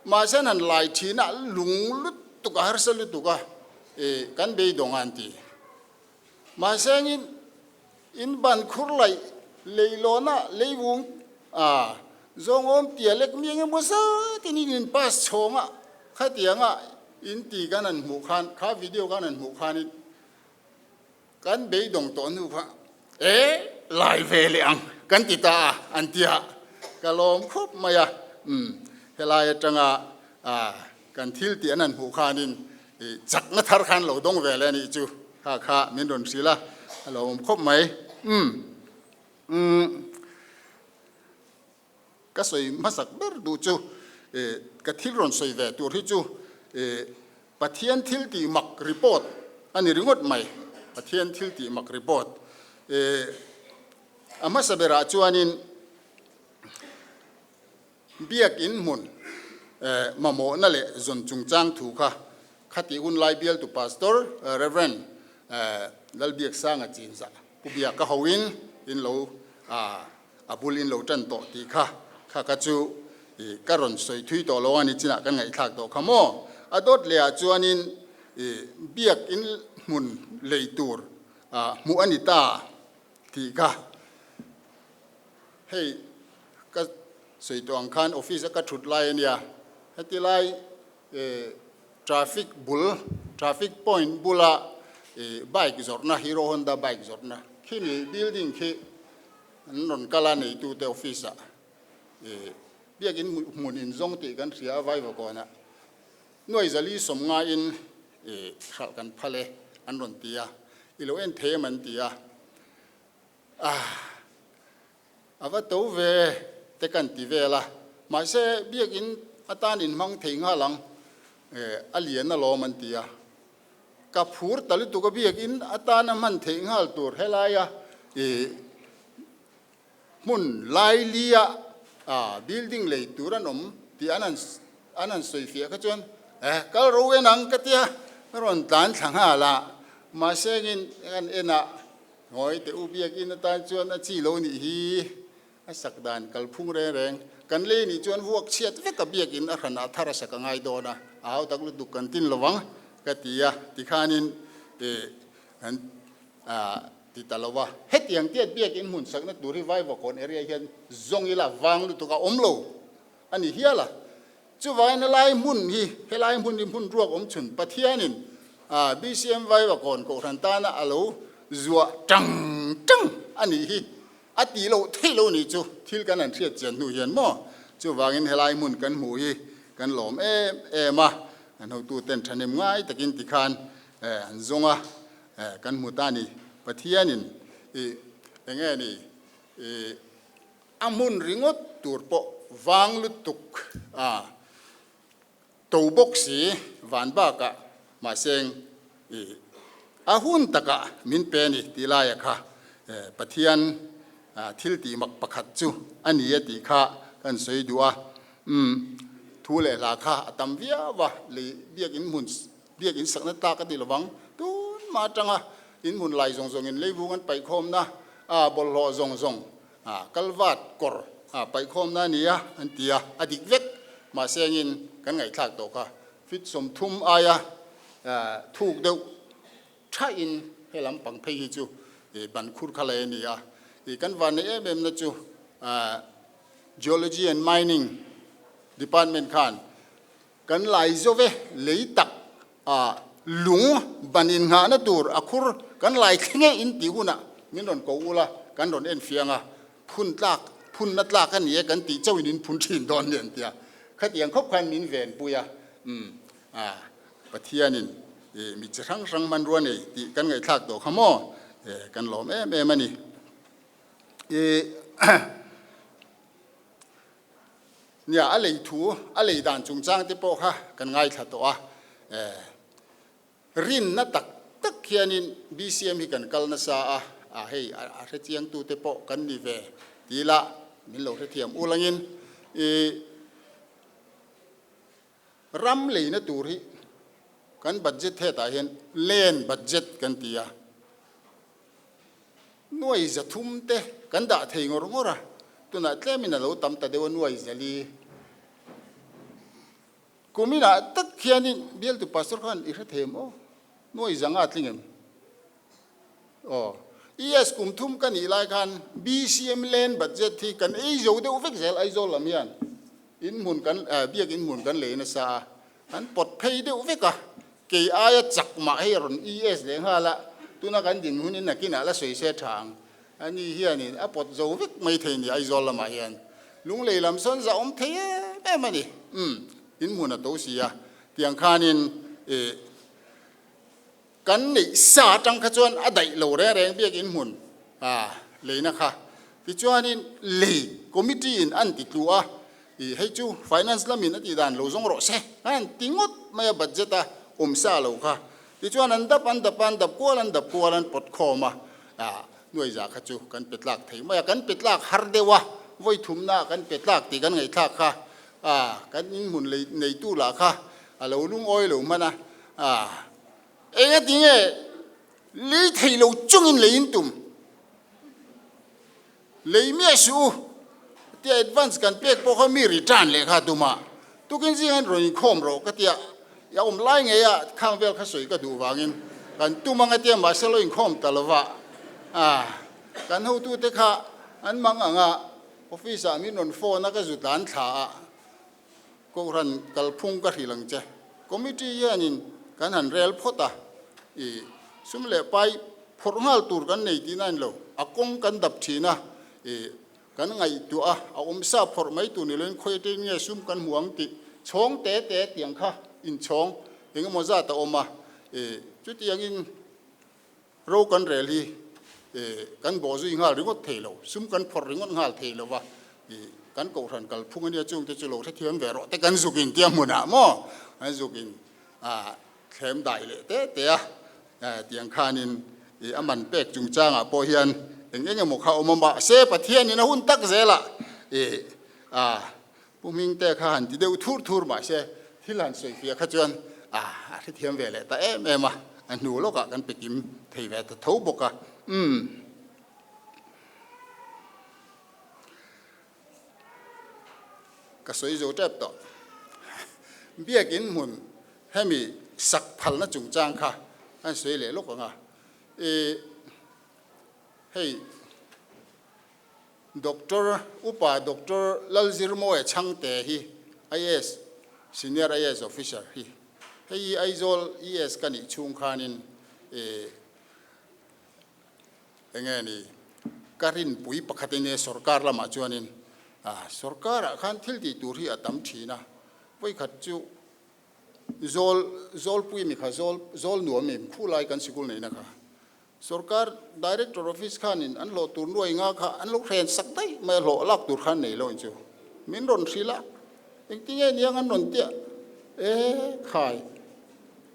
Mahse an han lai thin a, lung lutuk a, harsa lutuk a, kan beidawng a an ti. Mahse angin in ban khur laih leilawn a leivung a zawngawm tia lek mi engemaw zatin in in pass chhawng a, khatianga in ti kan han hmuh khan, kha video kan han hmuh khanin kan beidawng tawh hnu kha e lai ve leh ang kan ti ta a an ti a, ka lawm khawp mai a, umm helai atanga kan thil tih an han hmuh khanin I chakna thar khan lo dawng ve le anih chu kha kha min rawn hrilh a, a lo awm khawp mai. Umm umm ka sawi hmasak ber duh chu i ka thil rawn sawi ve tur hi chu i Pathian thil tih mak report a ni ringawt mai, Pathian thil tih mak report. I a hmasa berah chuanin Biak in hmun mamawhna leh zawn chungchang thu kha khatih hun lai bialtu Pastor Rev. Lalbiaksanga Chinzah Pu Biaka hoin in lo a bul in lo tan tawh tih kha kha kha chu ka rawn sawi thui tawh lo a ni chinah kan ngaihthlak tawh kha maw. A dawt lehah chuanin biak in hmun lei tur hmuh a ni ta tih kha. Hei ka sawi tawh ang khan office a ka thut lai a nia, heti lai traffic bul, traffic point bula bike zawrhna, Hero Honda bike zawrhna khimi building khi an rawn kal a neitute office ah biakin hmun inzawng tih kan hria a Vaivakawnah nuai zali sawmngaiin hralh kan phal e an rawn ti a, i lo en thei em an ti a. Ah, a va to ve te kan ti vel a, mahse biakin atan inhmang thei nghal ang, eh, a lian alawm an ti a. Ka phur ta lutuk a biakin atan a hman theih nghal tur helaia ih hmun lailia ah building lei tur an awm tih an han an han sawi fiah kha chuan eh kal ro en ang ka tia ka rawn tlan thla nghal a, mahse engin kan en ah Ngawi teh u biakin atan chuan a chi lo nih hi a sak dan kalphung reng reng. Kan lei nih chuan vuak chhiat vek a biakin a hranah thar a sak a ngai dawn a, a hau tak lutuk kan tin lo vang ka ti a, tikhanin ih an ti ta lo va. Hetiang tiat biakin hmun sakna tur hi Vaivakawn area hian zawng ila vang lutuk a awm lo a ni hial a. Chuvangin helai hmun hi, helai hmun hi hmun ruak awm chhun Pathianin BCM Vaivakawn Kohhran tana a lo zuah tang tang a nih hi a tih loh theih lo nih chu thil kan han hriat chian hnu hian maw? Chuvangin helai hmun kan hmuh hi kan lawm em em a, kan hotuten thahnem ngai takin tikhan an zawng a, kan hmu ta a ni. Pathianin ih enge ni ih. A hmun ringawt tur pawh vang lutuk a to bawk si van bakah mahseng i a hun takah min pe a ni tih laia kha Pathian thil tih mak pakhat chu a ni a tih kha kan sawi duh a. Umm, thu leh hla kha a tam viau a, lei biak in hmun biak in sakna tlak a ti lovang. Tun mah atanga in hmun lai zawng zawngin leivung an paihkhawmna a bawlhhlawh zawng zawng a kalvat kawr a paihkhawmna a ni a an ti a, a dik vek. Mahse engin kan ngaihthlak tawh kha feet 30 aia thuk deuh thain he lampang phei hi chu ban khur kha lei a ni a. Kan van neih em em na chu Geology and Mining Department khan kan lai zo ve lei tak a lung ban innghahna tur a khur kan lai thleng e in tih hunah min rawn ko ula kan rawn en fiang a, phun tlak phunna tlak a ni e kan tih chauhin in phun thin dawn ni an ti a, khatiang khawp khan min venpui a, umm a Pathianin ih mi chi hrang hrang hmanrua nei tih kan ngaihthlak tawh kha maw kan lawm em em a ni. Ih Nia, a lei thu, a lei dan chungchang te pawh kha kan ngaithla tawh a. Eh, rinna tak tak hianin BCM hi kan kal nasa a, a hei a hrechiangtu te pawh kan ni ve ti ila min lo hrethiam ulangin ih ram leina tur hi kan budget hetah hian land budget kan ti a. Nuai 300 te kan dah thei ngawr ngawr a, tunah tlemin a lo tam ta deuh a nuai 400. Kuminah tak hianin bialtu pastor khan i hre thei em aw? Nuai 500 tling em? Aw. ES kum thum ka nih lai khan BCM land budget hi kan ei zo deuh vek zel Aizawl lam hian in hmun kan biak in hmun kan lei nasa a, an pawt phei deuh vek a. Kei aia chak mah hei rawn ES leh nghal a, tuna kan din hunin nakinah la sawi se tha ang. Ani hianin a pawt zo vek mai thei ni Aizawl lamah hian. Lunglei lam sawn za awm thei em em a ni. Umm, in hmun a to si a. Tiang khanin ih kan neih sa atang kha chuan a daih lo reng reng biak in hmun ah leina kha. Tichuanin lei committee in an ti tlu a. Ih hei chu finance lamin a tih dan lo zawng rawh se an ti ngawt mai a budget a awm sa lo kha. Tichuan an dap an dap a an dap kual an dap kual an pawt khawm a, ah nuai za kha chu kan pe tlak thei mai a, kan pe tlak har deuh a, vawi thumna ah kan pe tlak tih kan ngaihthlak kha, ah kan inhmun lei neitu lah kha a lo lungawi lo hman a, ah engatinge lei thei lo chungin lei in tum. Lei miah suh u, tia advance kan pek pawh kha mi return leh kha tum a, tukin zingah rawn inkhawm rawh ka tia, i awm lai ngei a khang vel kha sawi ka duh vangin kan tum ang a tia mahse lo inkhawm ta lo va, ah kan hotute kha an mang ang a, office ah min rawn phone a ka zu tlan thla a, Kohhran kalphung ka hrilh ang che. Committee hianin kan han rel phawt a, i sum leh pai phawrh nghal tur kan nei tihna a ni lo. A kawng kan dap thin a, i kan ngaihtuah a, a awmsa phawrh mai tur ni loin khawi atangin nge sum kan hmu ang tih chhawng te te tiang kha inchhawng eng emaw zat a awm a, i chutiangin Ro kan rel hi kan bawh zui nghal ringawt thei lo, sum kan phawrh ringawt nghal thei lo va, kan kohhran kalphung a nia chungte chu lo hrethiam ve rawh te kan zuk in tia hmunah maw an zuk in thlem dai leh te te a, tiang khanin a man pek chungchangah pawh hian eng eng emaw kha awm a mahse Pathianin a hun tak zelah Pu Hmingte kha han ti deuh thur thur mahse thil han sawi fiah kha chuan a hrethiam ve leh ta em em a, a hnu lawkah kan pe kim thei ve ta tho bawk a. Umm. Ka sawi zo tep tawh. Biakin hmun hemi sak phalna chungchang kha an sawi leh lawk ang a. Ih hei. Doctor Upa Doctor Lalzirmawia Chhangte hi IAS, Senior IAS Officer hi hei hi Aizawl ES ka nih chhung khanin ih enge ni ka rinpui pakhat enge sorkar lamah chuanin ah sorkarah khan thil tih tur hi a tam thin a, vawikhat chu zawl zawlpui mi kha zawl zawl nuam em khulai kan sikul neihna kha Sorkar Director Office khanin an hlawh tur nuai nga kha an lo hren sak daih mai a, hlawh lak tur khan nei lo in chu min rawn hrilh a, engtinge niang an rawn tia e khai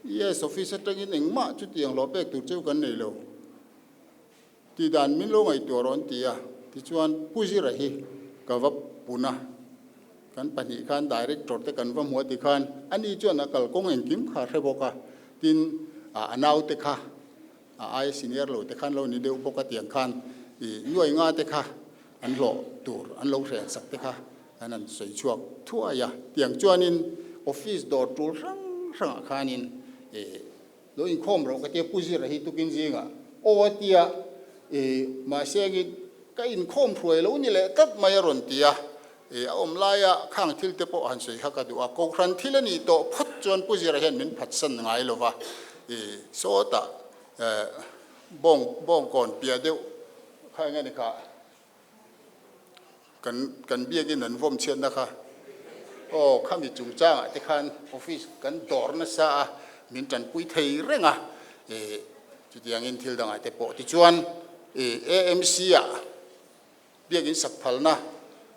ES Office atangin engmah chutiang hlawh pek tur cheu kan nei lo tih dan min lo ngaihtuah rawh an ti a, tichuan Pu Zira hi ka va pun a. Kan pahnih khan director te kan va hmu a ti khan ani chuan a kalkawng engkim kha a hre bawk a, tin a naute kha a aia senior lo te khan lo ni deuh bawk a tiang khan ih nuai nga te kha an hlawh tur an lo hren sak te kha an han sawi chhuak thuai a, tiang chuanin office dawr tul hrang hrangah khanin ih lo inkhawm rawh ka tia Pu Zira hi tukin zingah aw a tia ih mahse angin ka inkhawm hruai lo ni leh tlat mai a rawn ti a, ih a awm laia khang thil te pawh han sawi kha ka duh a, Kohhran thil a nih tawh phawt chuan Pu Zira hian min phatsan ngai lo va, ih sawtah eh bawng bawngkawn piah deuh kha eng nge ni kha Kan kan biakin an vawm chhiatna kha aw khami chungchangah te khan office kan dawr nasa a, min tanpui thei reng a, ih chutiangin thil dangah te pawh tichuan ih AMC ah biakin sak phalna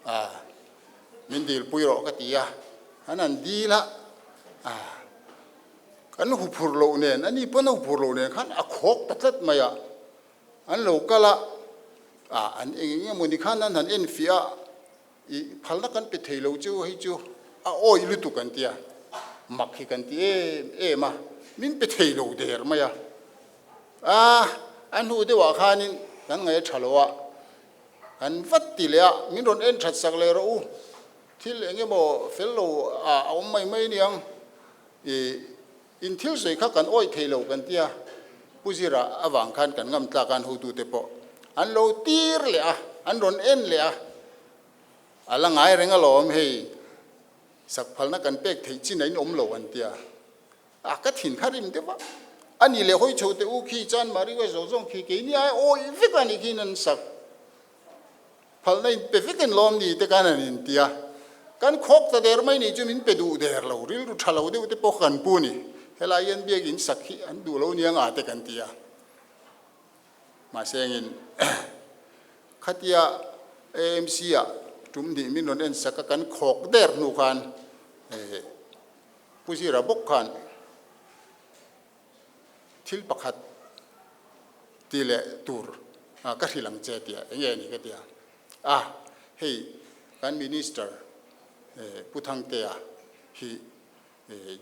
ah min dilpui rawh ka ti a, an han dil a ah kan huphurh loh nen ani pawn a huphurh loh nen khan a khawk ta tlat mai a. An lo kal a, ah an eng eng emawni khan an han en fiah a, ih phalna kan pe thei lo chu hei chu a awih lutuk an ti a, mak hi kan ti em em a, min pe thei lo der mai a, ah a hnu deuhah khanin kan ngaih a tha lo a, kan vat ti leh a, min rawn en that sak leh rawh u, thil eng emaw fel lo ah a awm mai mai aniang, ih In thil sawi kha kan awih thei lo kan tia, Pu Zira avang khan kan ngam tlak a an hotute pawh an lo tir leh a, an rawn en leh a, a la ngai reng alawm hei sakphalna kan pek theih chin a inawm lo an tia, a ka thin kha rim deuh a, a ni leh hawi chho teh u khi chuan Mari West zawng zawng khi keini ai awih vek a nih khiin an sak. Phalna in pe vek in lawm ni te khan an inti a, kan khawk ta der mai nih chu min pe duh der lo, rilru tha lo deuh te pawh kan pu ni, helai hian biak in sak hi an duh lo nia nga te kan ti a, mahse engin khatia AMC ah tum hnih min rawn en sak a kan khawk der hnu khan Pu Zira bawk khan Thil pakhat ti leh tur ka hrilh ang che tia eng nge ni ka tia a, hei kan Minister Pu Thangtea hi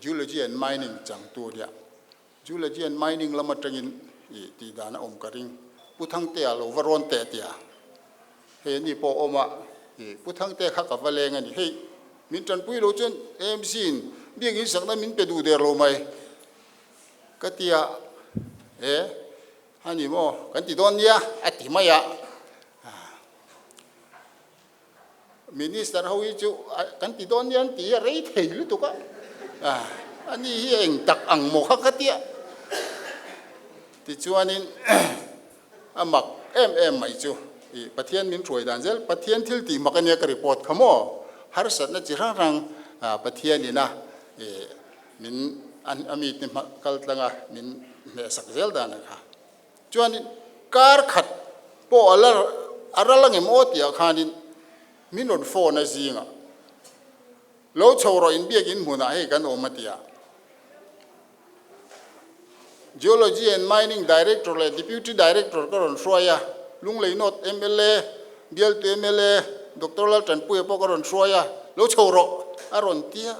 Geology and Mining changtu nia, Geology and Mining lam atangin tih dan a awm ka ring, Pu Thangtea lo va rawn teh tia, hei ani pawh a awm a, Pu Thangtea kha ka va leng a ni, hei min tanpui lo chuan AMC in biakin sakna min pe duh der lo mai. Ka ti a, E, a ni maw? Kan ti dawn nia, a ti mai a. Minister ho hi chu kan ti dawn nia an ti a, rei thei lutuk a. A ni hi eng tak ang maw kha ka ti a. Tichuanin a mak em em mai chu i Pathian min hruai dan zel, Pathian thil tih mak a nia ka report kha maw? Harsatna chi hrang hrang Pathianin a Min a mite hma kal tlang a, min hnehsak zel dan a kha. Chuanin kar khat pawh a la a ral angem aw tih ah khanin min rawn phone a zingah lo chho rawh inbiak in hmunah hei kan awm a ti a. Geology and Mining Director leh Deputy Director ka rawn hruai a, Lunglei North mla, Bialtu mla Doctor Laltanpuia pawh ka rawn hruai a, lo chho rawh a rawn ti a.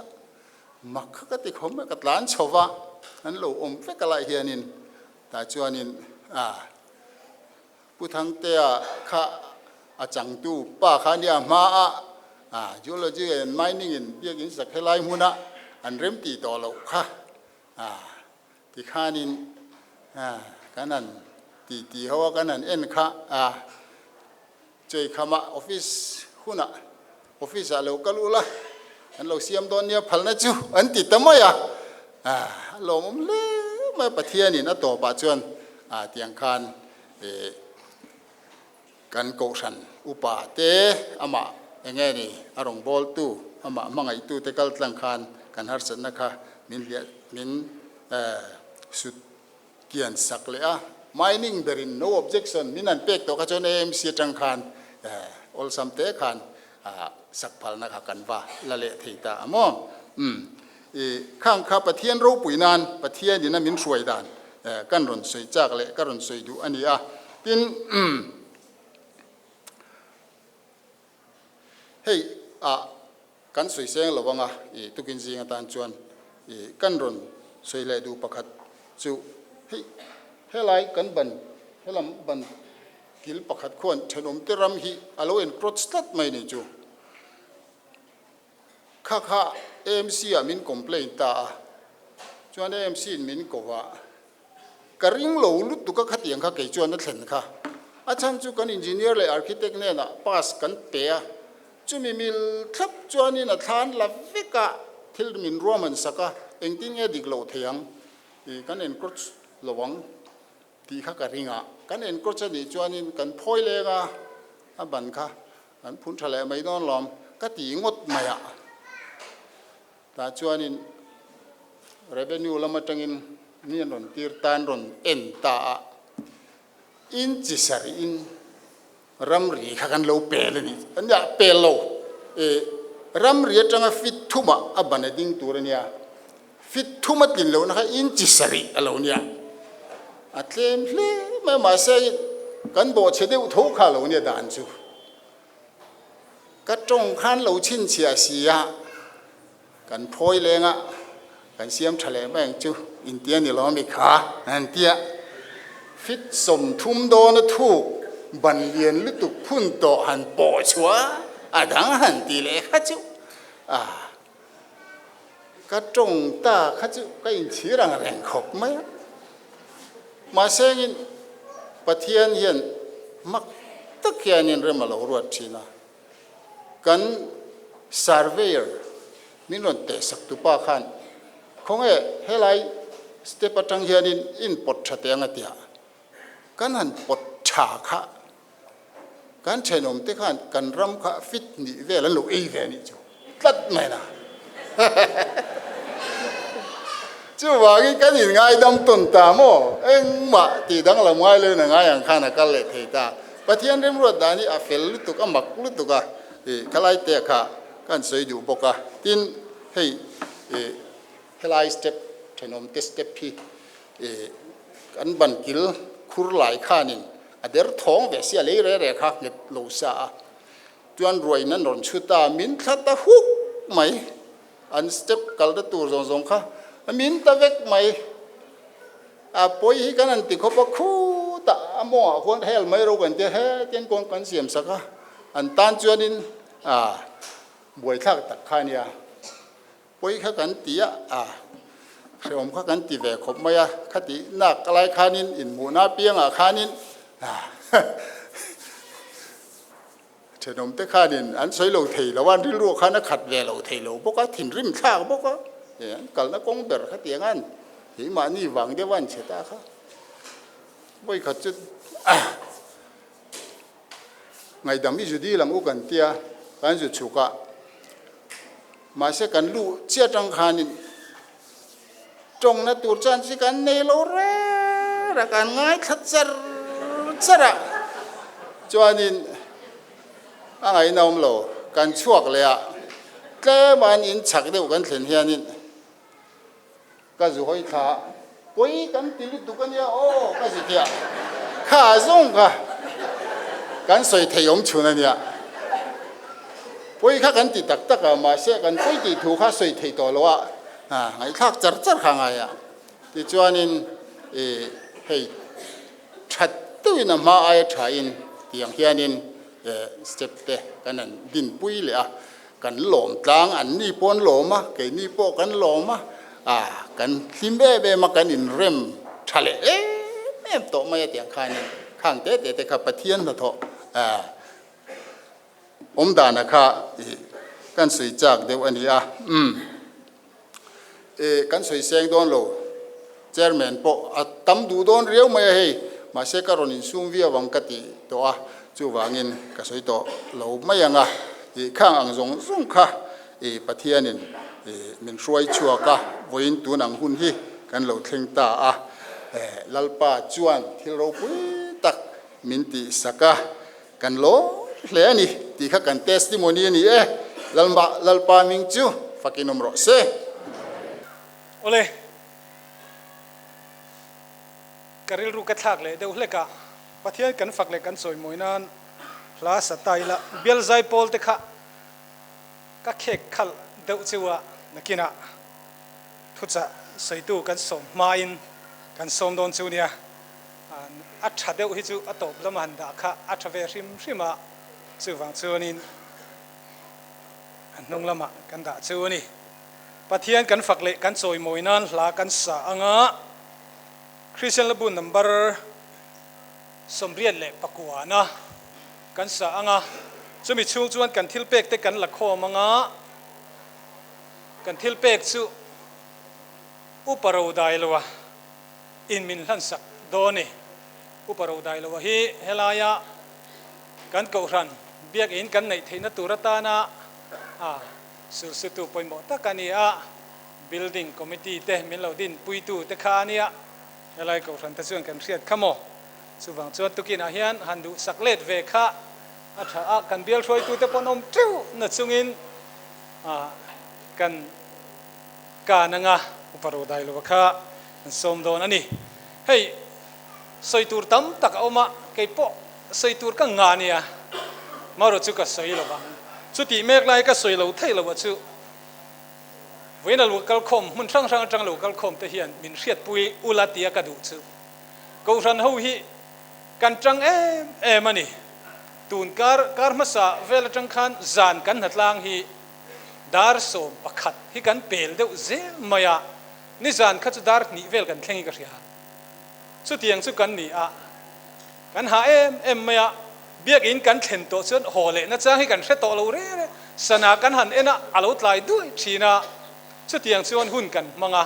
Mak kha ka ti khawm mai, ka tlan chho va, an lo awm vek a lai hianin tah chuanin ah Pu Thangtea kha a changtu pa kha nia hma a ah Geology and Mining in biakin sak helai hmuna an rem tih tawh loh kha ah tikhanin ah kan han ti ti ho a kan han en kha ah Cheikhama office hunah office ah lo kal ula an lo siam dawn nia phalna chu an ti ta mai a, a lawmawm hle mai a Pathianin a tawpah chuan tiang khan kan kohhran upa te amah enge ni a rawngbawltu amah hmangaihtu te kal tlang khan kan harsatna kha min hliah min sut Kian sak leh a, mining berin no objection min an pek tawh kha chuan AMC atang khan awlsam te khan sak phalna kha kan va la leh thei ta a maw? Umm i khang kha Pathian ropui nan Pathian in a min hruai dan kan rawn sawi chak leh ka rawn sawi duh a ni a, tin umm hei ah. Kan sawi seng lo anga i tukin zing atan chuan i kan rawn sawi leh duh pakhat chu hei helai kan ban helam ban kil pakhat khuan thenawm te ram hi a lo encroach tlat mai ni chu. Kha kha AMC ah min complain ta a, chuan AMC in min ko a, ka ring lo lutuk a khatiang kha kei chuan a thlen kha. A chhan chu kan engineer leh architect hnenah pass kan pe a, chumi mil thlap chuanin a thlan la vek a, thil min ruahman sak a, engtin nge dik loh thei ang, ih kan encroach lo ang. Tih kha ka ring a, kan encroach a nih chuanin kan phawi leng a, a ban kha kan phun tha leh mai dawn lawm ka ti ngawt mai a. Tah chuanin revenue lam atangin mi an rawn tir tan rawn en ta a, in chi sarih in ramri kha kan lo pel a ni, nia pel lo, e ramri atanga fit thumah a ban a ding tur a nia. Fit thum a tlin lohna kha inchi sarih a lo nia. A tlem hle mai a, mahse kan bawhchhe deuh tho kha a lo nia dan chu. Ka tawng khan lo chhinchhiah si a, kan phawi leng a, kan siam tha leh mai ang chu intia ni lo mi kha an tia. Fit 30 dawn a thuk ban lian lutuk phun tawh han pawh chhuah a dang han ti leh kha chu a. Ka tawng ta kha chu ka inchhir ang reng khawp mai a. Mahse engin Pathian hian mak tak hianin rem a lo ruat thin a. Kan surveyor min rawn tehsak tupa khan khawnge helai step atang hianin in pawt tha teh ang a tia. Kan han pawt tha kha Kan thenawm te khan kan ram kha fit nih vel an lo ei ve anih chu tlat mai na. Chuvangin kan inngaidam tawn ta maw? Engmah tih danglam ngai loin a ngai ang khan a kal leh thei ta. Pathian remruat dan hi a fel lutuk, a mak lutuk a, ih khalai te kha kan sawi duh bawk a. Tin, hei ih helai step thenawm te step hi ih kan ban kil khur lai khanin A der thawng ve sia lei re re kha nghet lo sa a, chuan ruai nan rawn chhut a, min thla ta huk mai, an step kal ta tur zawng zawng kha min ta vek mai, a pawi hi kan han ti khawp a, khutah a mawngah khuan hel mai ro kan tia hetiang kawng kan siam sak a, an tan chuanin a buaithlak tak kha a nia. Pawi kha kan ti a, a hrehawm kha kan ti ve khawp mai a, khati nak lai khanin inhmuhna apiangah khanin thenawmte khanin an sawi lo thei lo a, an rilru khan a khat ve lo thei lo bawk a, thinrim thlak bawk a, an kalna kawng ber khatiang an keimahni vang deuh a an chhe ta kha. Vawikhat chu Ngaihdam i zu dil ang u kan tia, kan zu chhuk a. Mahse kan luh chiah atang khanin tawngna tur chuan chi kan nei lo reng a, kan ngaithla char char a. Chuanin a ngaihna awm lo, kan chhuak leh a, tlem an in chhak deuh kan thlen hianin Ka zu hawi thla a, pawi kan ti lutuk a nia aw ka zu tia, kha zawng kha kan sawi thei awm chhun a nia. Pawi kha kan ti tak tak a, mahse kan pawi tih thu kha sawi thei tawh lo a, ngaihthlak char char kha ngai a. Tichuanin i hei that deuhin a hma aia thain tiang hianin step te kan han dinpui leh a. Kan lawm tlang, an ni pawh an lawm a, keini pawh kan lawm a, ah kan hlim em em a, kan inrem tha leh em em tawh mai a tiang khanin khang te te te kha Pathian hnathawh ah awm dana kha ih kan sawi chak deuh a ni a, umm eh kan sawi seng dawn lo, chairman pawh a tam duh dawn riau mai a hei, mahse ka rawn insum viau ang ka ti tawh a, chuvangin ka sawi tawh lo mai ang a, ih khang ang zawng zawng kha ih Pathianin ih min hruai chhuak a, vawiin tun ang hun hi kan lo thleng ta a, eh Lalpa chuan thil ropui tak min tih sak a, kan lawm hle a ni tih kha kan testimony a ni e, Lalma Lalpa ming chu fakin awm rawh se. Awle, ka rilru ka thlak leh deuh hlek a, Pathian kan fak leh kan chawimawi nan hla sa ta ila, Bialzai pawl te kha. Ka khek khalh deuh chu a nakinah thuchah sawitu kan sawm hmain kan sawm dawn chu nia. A tha deuh hi chu a tawp lama han dah kha a tha ve hrim hrim a, chuvang chuanin a hnung lamah kan dah chu a ni. Pathian kan fak leh kan chawimawi nan hla kan sa anga Kristian Labu number 89 kan sa anga chumi chhung chuan kan thil pek te kan la khawm anga kan thil pek chu Upa Rodailoa in min hlansak dawn ni. Upa Rodailoa hi helaia kan kohhran biakin kan neih theihna tur atana a Sulsutu pawimawh tak a ni a, Building Committee te min lo dinpuitu te kha a nia, helai kohhran te chuan kan hriat kha maw? Chuvang chuan tukinah hian han duhsak let ve kha a tha a, kan bial hruaitute pawh an awm teuh na chungin kan kan anga upa ro dai lova kha an sawm dawn a ni. Hei sawi tur tam tak a awm a, kei pawh sawi tur ka ngah nia, marawh chu ka sawi lo vang. Chutih mek lai ka sawi lo theih loh a chu vawiin a lo kal khawm hmun hrang hrang atang lo kal khawm te hian min hriatpui ula tia ka duh chu Kohhran ho hi kan tang em em a ni. Tun kar kar hmasa vel atang khan zan kan hnatlang hi dar 11 hi kan pel deuh zel mai a, nizan kha chu dar hnih vel kan thleng hi ka hria. Chutiang chu kan ni a, kan hah em em mai a, biakin kan thlen tawh chuan haw leh nachang hi kan hre tawh lo reng reng, sana kan han en a, a lo tlai duai thin a, chutiang chuan hun kan hmang a,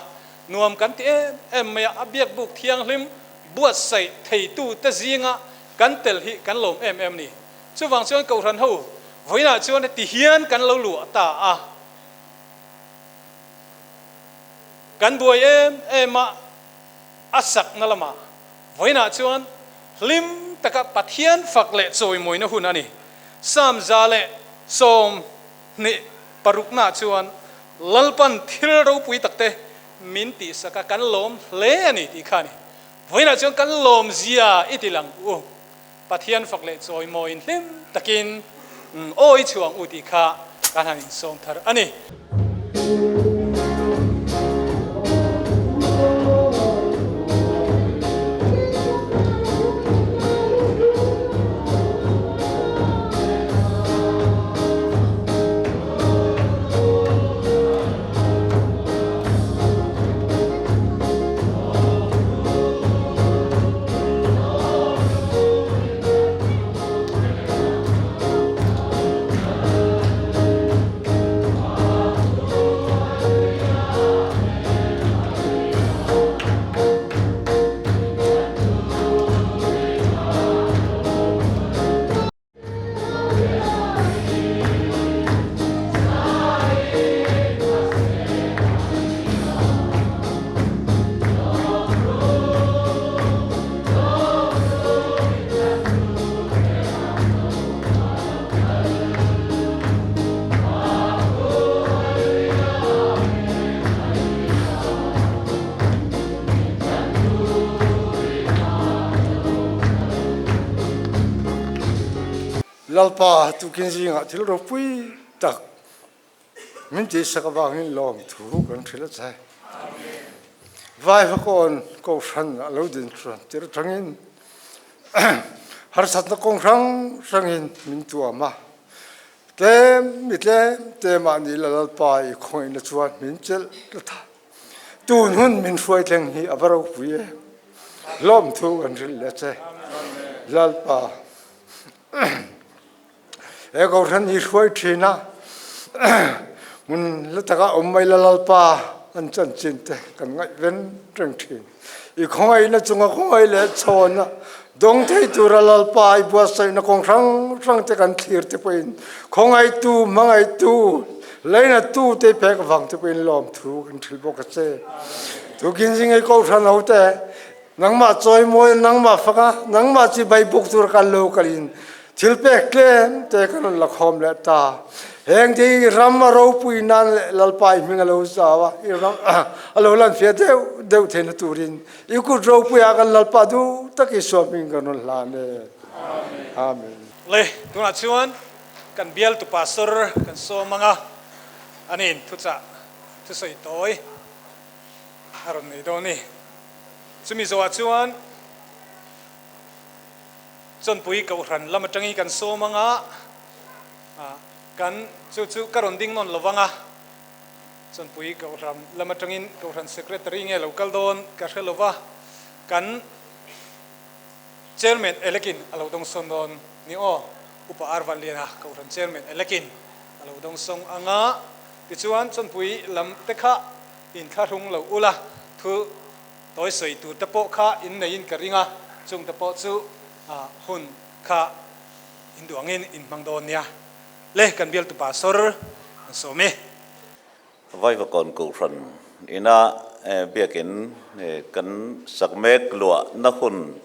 nuam kan ti em em mai a, a biak buk thianghlim buatsaih theitu te zinga kan tel hi kan lawm em em ni. Chuvang chuan Kohhran ho vawiinah chuan ti hian kan lo luah ta a, kan buai em em a, a sakna lamah vawiinah chuan hlim taka Pathian fak leh chawimawina hun a ni. Psalm 126 nah chuan Lalpan thil ropui takte min tihsak a, kan lawm hle a ni tih kha a ni. Vawiinah chuan kan lawmzia i ti lang u. Pathian fak leh chawimawiin hlim takin aw i chhuah ang u tih kha kan han insawm thar a ni. Lalpa tukin zingah thil ropui tak min tihsak avangin lawmthu kan hrilh a che. Vaivakawn Kohhran a lo din chuan tir atangin harsatna kawng hrang hrangin min tuam a. Tlem mi tlem te mahni la Lalpa i khawngaihna chuan min chelh tlat a. Tun hun min hruai thleng hi a va ropui em. Lawmthu kan hrilh leh che. Lalpa he Kohhran hi hruai thin a, hmun la taka awm mai la Lalpa an chanchin te kan ngaihven reng thin. I khawngaihna chunga khawngaih leh chhawn a dawng thei tura Lalpa i buatsaihna kawng hrang hrang te kan thlir te pawhin khawngaihtu, hmangaihtu, lainattu te pek avang te pawhin lawmthu kan hrilh bawk a che. Tukin zingei Kohhran ho te Nangmah chawimawi, nangmah fak a, nangmah chibai buk tur kan lo kalin thil pek tlem te kan rawn la khawm leh ta. Heng te hi ram a ropui nan leh Lalpa i hming a lo zau a, i ram a lo lan fiah deuh deuh theihna turin i kut ropuiah kan Lalpa duh tak Isua hming kan rawn hlan e. Amen. Le, tunah chuan kan bialtu pastor kan sawm ang a. Anin thuchah thusawi tawi a rawn nei dawn a ni. Chumi zawhah chuan Chawnpui Kohhran lam atangin kan sawm anga kan chu chu ka rawn ding nawn lo vang a, Chawnpui Kohhran lam atangin Kohhran Secretary nge lo kal dawn ka hre lo va, kan Chairman elekin a lo dawngsawng dawn ni aw, Upa Arvanliana Kohhran Chairman elekin a lo dawngsawng anga tichuan Chawnpui lam te kha inthlahrung lo ula thu Tawi sawi tur te pawh kha in neiin ka ring a, chung te pawh chu hun kha in duh angin in hmang dawn nia. Le kan bialtu pastor an sawm e. Vaivakawn Kohhran ina biakin kan sak mek luahna hun,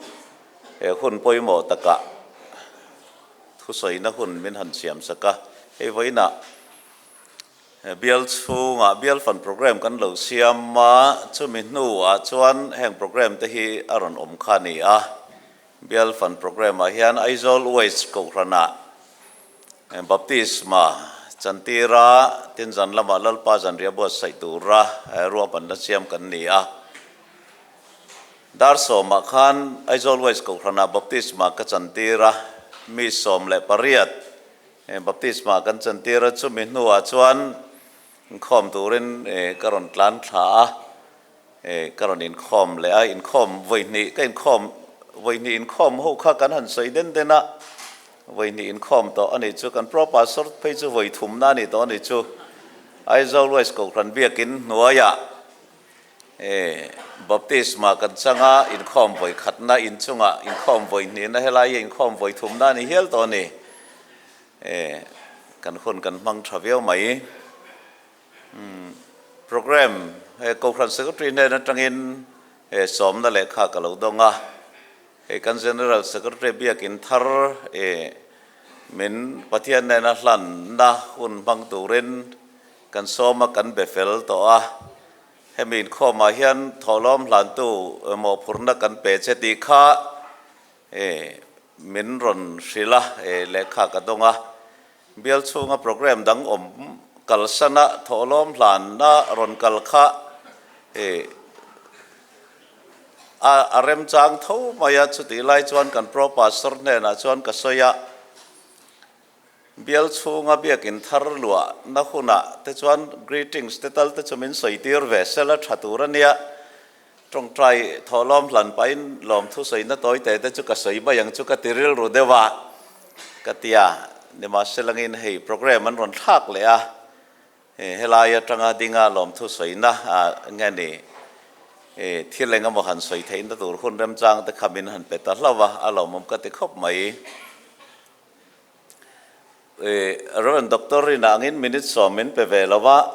he hun pawimawh takah thusawina hun min han siam sak a, hei vawiinah Bial chhungah bial fan program kan lo siam a, chumi hnuah chuan heng program te hi a rawn awm kha a ni a. Bial fan program ah hian Aizawl West Kohhranah Baptisma chantira tin zan lamah Lalpa zanriah buatsaih tura ruahmanna siam kan ni a. Dar sawmah khan Aizawl West Kohhranah Baptisma ka chantir a, mi 18 Baptisma kan chantir a, chumi hnuah chuan inkhawm turin ka rawn tlan thla a, ka rawn inkhawm leh a, inkhawm vawi hnih ka inkhawm vawi hnih inkhawm ho kha kan han sawi den den a, vawi hnih inkhawm tawh a nih chu, kan Pro Pastor phei chu vawi thumna a nih tawh a nih chu, Aizawl West Kohhran biakin hnuaiah Baptisma kan chang a, inkhawm vawi khatna inchungah inkhawm vawi hnihna helai hi inkhawm vawi thumna a ni hial tawh a ni. Kan hun kan hmang tha viau mai. Program he Kohhran Secretary hnen atangin sawmna lehkha ka lo dawng a, hei kan General Secretary biakin thar min Pathian nena hlanna hun hmang turin Kan sawm a kan be fel tawh a, hemi inkhawmah hian thawhlawm hlantu mawhphurhna kan pe che tih kha min rawn hrilh a, lehkha ka dawng a. Bial chhunga programme dang awm kalsana thawhlawm hlanna rawn kal kha a remchang tho mai a, chutih lai chuan kan Pro Pastor hnenah chuan ka sawi a. Bial chhunga biakin thar luahna hunah te chuan greetings te tal te chu min sawi tir ve sela tha tur a nia. Tawngtai thawhlawm hlan pahin lawmthu sawina tawi te te chu ka sawi mai ang chu ka ti rilru deuh a, ka ti a. Nimahselangin hei program an rawn thlak leh a, helai atanga dinga lawmthu sawina nge ni thil eng emaw han sawi theihna tur hun remchang te kha min han pe ta hlauh a, a lawmawm ka ti khawp mai. Rev. Doctor Rina angin minute sawm min pe ve lo a,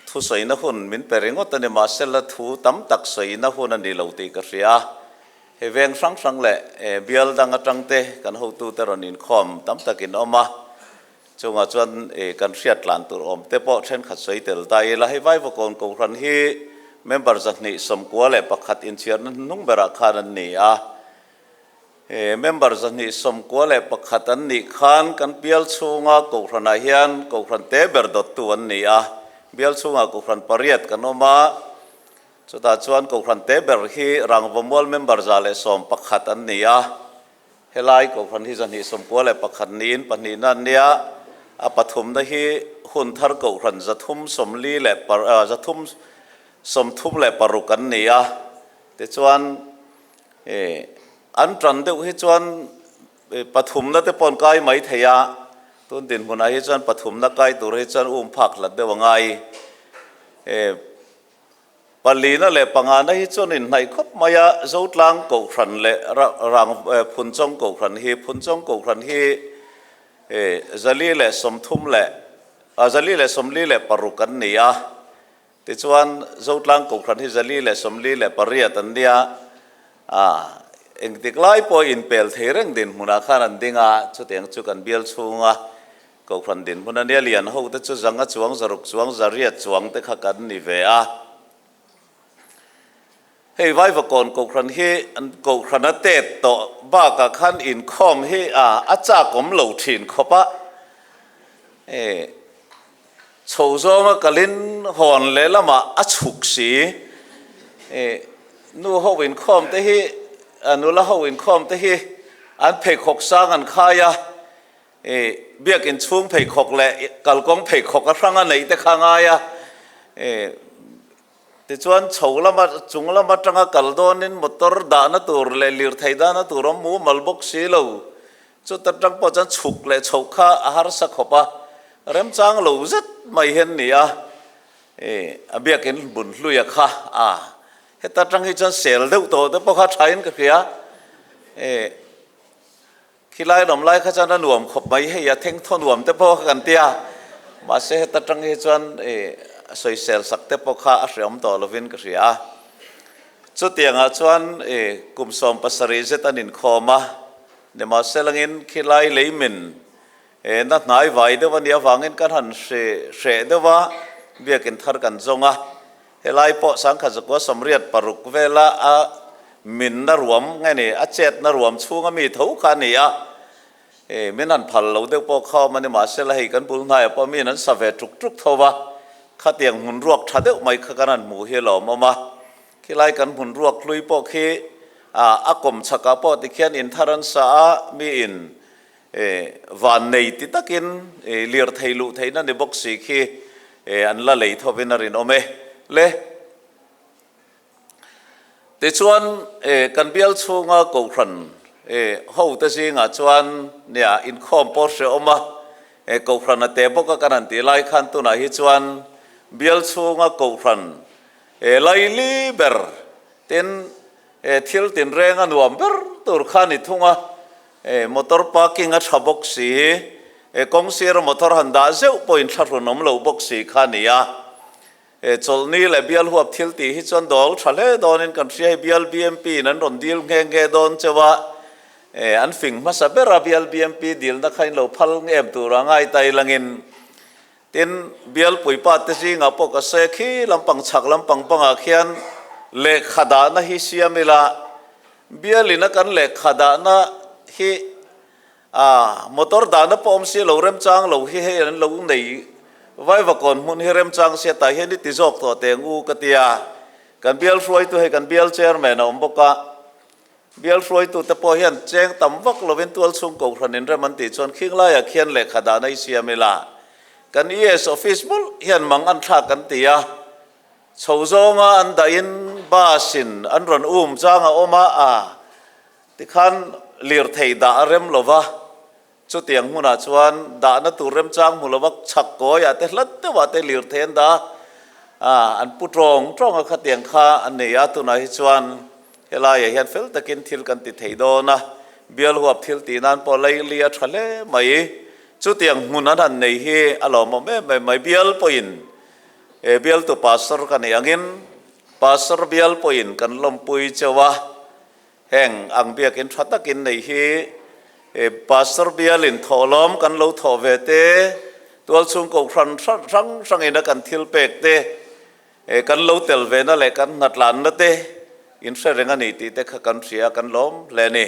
thusawina hun min pe ringawt a ni, mahse la thu tam tak sawina hun a ni lo tih ka hria a. Hei veng hrang hrang leh bial dang atang te kan hotute rawn inkhawm tam takin awm a, chungah chuan kan hriat tlan tur awm te pawh thenkhat sawi tel ta ila, hei Vaivakawn Kohhran hi member 291 inchhiarna hnuhnung berah khan an ni a. He member 291 an nih khan kan bial chhunga Kohhranah hian Kohhran te ber dawttu an ni a, bial chhungah Kohhran pariat kan awm a, chutah chuan Kohhran te ber hi Rangvamual member 111 an ni a, helai Kohhran hi 291 niin pahnihna an nia, a pathumna hi Hunthar Kohhran 340 leh 336 an ni a, tichuan An tan deuh hi chuan pathumna te pawh an kai mai thei a, tun dinhmunah hi chuan pathumna kai tur hi chuan um phak hlat deuh a ngai. Palina leh pangana hi chuan inhnaih khawp mai a, Zotlang Kohhran leh Rang Phunchawng Kohhran hi, Phunchawng Kohhran hi 430 leh 446 an ni a. Tichuan, Zotlang Kohhran hi 448 an nia, a engtik lai pawh inpel thei reng dinhmunah khan an ding a, chutiang chu kan bial chhunga Kohhran dinhmun a nia, lian ho te chu zanga chuang, zaruk chuang, zariat chuang te kha kan ni ve a. Hei Vaivakawn Kohhran hi Kohhran a tet tawh bakah khan inkhawm hi a chak awm lo thin khawp a. E chho zawnga kalin hawn leh lamah a chhuk si. E nu ho inkhawm te hi, nula ho inkhawm te hi an pheikhawk sang an khai a, e biakin chhung pheikhawk leh kalkawng pheikhawk a hrang a neih te kha a ngai a. E Tichuan chho lama chung lam atanga kal dawnin motor dahna tur leh lirthei dahna tur awm mumal bawk si lo. Chuta tang pawh chuan chhuk leh chhoh kha a harsa khawp a, remchang lo zet mai hian ni a, ih a biakin bun hluia kha a, heta tang hi chuan sel deuh tawh te pawh kha thain ka hria, ih Khilai lawm lai kha chuan a nuam khawp mai hei a thengthaw nuam te pawh kha kan tia mahse heta tang hi chuan ih sawisel sak te pawh kha a hreawm tawh lovin ka hria a. Chutiangah chuan ih kum 70 zet an inkhawm a, nimahselangin khilai leimin eh na hnai vai deuh a nih avangin kan han hre hreh deuh a, biakin thar kan zawng a. Helai pawh 1986 vela a minna ruam nge ni, a chetna ruam chhunga mi tho kha a ni a, e min han phal lo deuh pawh kha awm a ni, mahsela hei kan bul hnaiah pawh miin an sa ve tuk tuk tho va, khatiang hmun ruak tha deuh mai kha kan han hmuh hi a lawmawm a, khilai kan hmun ruak hlui pawh khi a kawm chhakah pawh tikhian in thar an sa a, miin E vannei ti takin e lirthei luh theihna ni bawk si khi e an la lei thovin a rinawm e. Le. Tichuan e kan bial chhunga Kohhran e ho te zingah chuan nia inkhawm pawh hrehawm a, e Kohhran a te bawk a kan han tih lai khan tunah hi chuan bial chhunga Kohhran e laili ber tin e thil tinreng a nuam ber tur kha ni thung a. E motor parking a tha bawk si, e kawng sira motor han dah zeuh pawhin thlahrun awm lo bawk si kha a ni a. E chawlhni leh bial huap thil tih hi chuan dawl tha hle dawnin kan hria hei bial BMP in an rawn dil nghe nghe dawn cheu a, e an fing hmasa ber a bial BMP dilna kha in lo phal ngem tur a ngai tai langin. Tin, bial puipa te zingah pawh ka sawi a khi lampang chhak lampang bangah khian lehkha dahna hi siam ila, bialina kan lehkha dahna hi ah motor dahna pawh awm si lo remchang lo hi hei an lo nei vaivakawn hmun hi remchang sia tah hian i ti zawk tawh teng u ka ti a, kan bial hruaitu hei kan bial chairman a awm bawk a. Bial hruaitute pawh hian cheng tam vak lovin tualchhung kohhran inrem an tih chuan khing laiah khian lehkha dahna i siam ila. Kan ES office bul hian mang an thlak an ti a, chho zawnga an dahin bus in an rawn um chang a awm a, a tikhan lirthei dah a rem lova, chutiang hmunah chuan dahna tur remchang hmu lova chhak kawiah te hlat deuhah te lirthei an dah a, an pu tawng tawng a khatiang kha an nei a, tunah hi chuan helaiah hian fel takin thil kan ti thei dawn a, bial huap thil tih nan pawh laili a tha hle mai, chutiang hmun an han nei hi a lawmawm em em mai, bial pawhin he bialtu pastor ka nih angin pastor bial pawhin kan lawmpui cheu a. Heng ang biakin tha takin nei hi Pastor bialin thawhlawm kan lo thawh ve te, tualchhung kohhran hrang hrangin a kan thil pek te, kan lo tel ve na leh kan hnatlanna te in hre reng a ni tih te kha kan hria kan lawm hle a ni.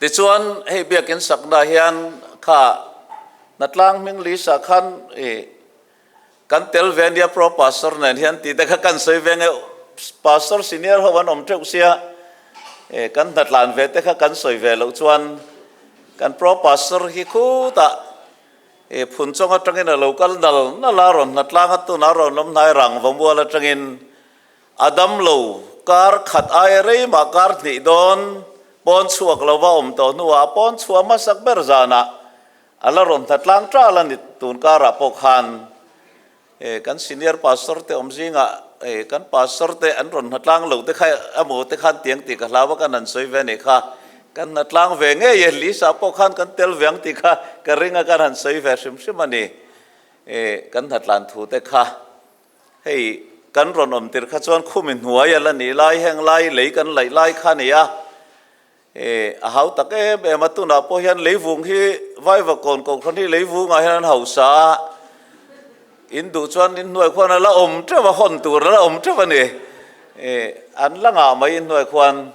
Tichuan hei biakin sakna hian kha hnatlang hming lisa khan Kan tel ve nia pro pastor nen hian tih te kha kan sawi ve nge pastor senior ho an awm teuh sia e kan hnatlan ve te kha kan sawi ve loh chuan kan pro pastor hi khutah e phun chawng atangin a lo kal nal nal a rawn hnatlang a tunah rawn awm hnai rang vamual atangin a dam lo kar khat aia rei mah kar hnih dawn pawn chhuak lova awm tawh hnuah a pawn chhuah hmasak ber zanah A la rawn hna tlang tal a ni tun karah pawh khan e kan senior pastor te awm zingah e kan pastor te an rawn hna tlang lo te kha emaw te khan tiang tih ka hlau a kan han sawi ve a nih kha kan hna tlang ve ngei e Lisa pawh khan kan tel ve ang tih kha ka ring a kan han sawi ve hrim hrim a ni e kan hna tlan thu te kha hei kan rawn awm tir kha chuan khumi hnuai a la nih lai heng lai lei kan laih lai kha a ni a. E, a hau tak em em a, tunah pawh hian leivung hi Vaivakawn Kohhran hi leivungah hian an hausa a, in duh chuan in hnuai khuan a la awm teuh a, hawn tur a la awm teuh a ni. E, an la ngah mai in hnuai khuan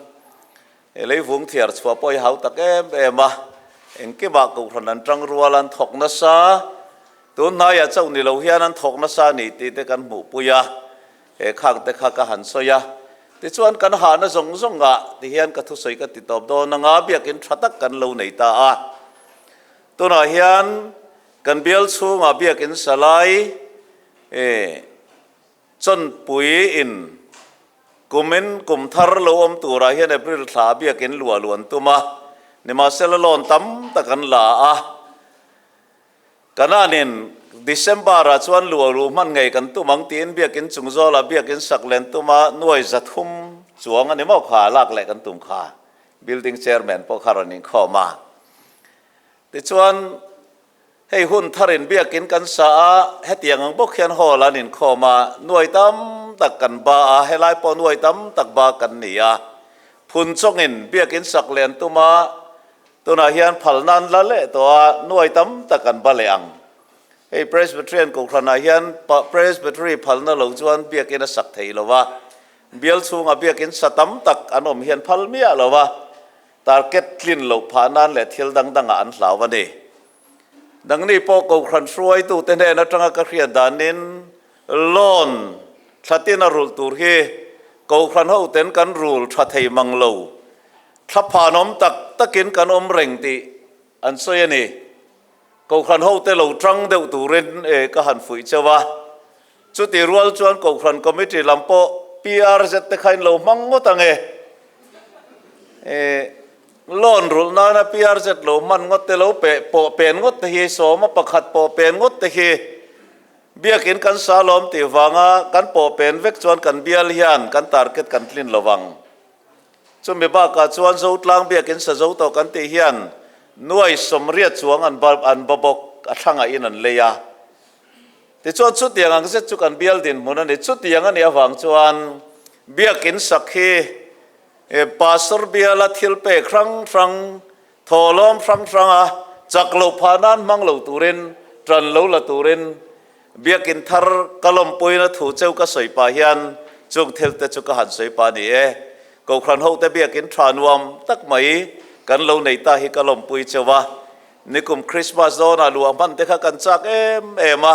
e, leivung thiar chhuah pawh hi hau tak em em a. Engkimah Kohhran an tang rual an thawk nasa, tun hnaiah chauh ni lo hian an thawk nasa a ni tih te kan hmuhpui a, he khang te kha ka han sawi a. Tichuan kan hahna zawng zawngah tihian ka thusawi ka ti tawp dawn anga biakin tha tak kan lo nei ta a. Tunah hian kan bial chhungah biakin salai eh Chawnpui in kumin kum thar lo awm turah hian April thla biakin luah luan tum a, nimahsela loan tam tak an la a. Kananin December ah chuan luah luh hman ngei kan tum ang tiin biakin chung zawlah biakin sak len tum a, nuai 300 chuang a ni maw kha lak leh kan tum kha, building chairman pawh kha rawn inkhawm a. Tichuan. Hei hun tharin biakin kan sa a, hetiang ang bawk hian hall an inkhawm a, nuai tam tak kan ba a, helai pawh nuai tam tak ba kan ni a. Phun chawngin biakin sak leh an tum a, tunah hian phalna an la leh tawh a, nuai tam tak an ba leh ang. Hei Presbyterian Kohhranah hian Presbytery phalna lo chuan biakin a sak thei lo a, bial chhungah biakin sa tam tak an awm hian phal miah lo a, Target tlin loh phah nan leh thil dang dangah an hlau a ni. Nangni pawh Kohhran hruaitute hnen atanga ka hriat danin loan thlatin a rulh tur hi Kohhran hoten kan rul tha thei mang lo. Thla phanawm tak takin kan awm reng tih an sawi a ni. Kohhran hote lo tang deuh turin ka han fuih cheu a. Chuti rual chuan Kohhran Committee lam pawh PRZ te kha in lo hmang ngawt ang e. Loan rulh nana PRZ lo hman ngawt te lo pe pawh pen ngawt te hi sawma pakhat pawh pen ngawt te hi biakin kan sa lawm tih vanga kan pawh pen vek chuan kan bial hian kan target kan tlin lo vang. Chumi bakah chuan Zotlang biakin sa zo tawh kan tih hian nuai 80 chuang an an ba bawk a thlangah in an lei a. Tichuan chutiang ang zet chu kan bial dinhmun a ni. Chutiang a nih avang chuan biakin sak hi Pastor biala thil pek hrang hrang, thawhlawm hrang hranga chak loh phah nan hmang lo turin, tan lo la turin biakin thar ka lawmpuina thu cheu ka sawi pah hian chung thil te chu ka han sawi pah a ni e. Kohhran hote biakin tha nuam tak mai kan lo nei ta hi ka lawmpui cheu a. Nikum Christmas dawnah luah hman te kha kan chak em em a,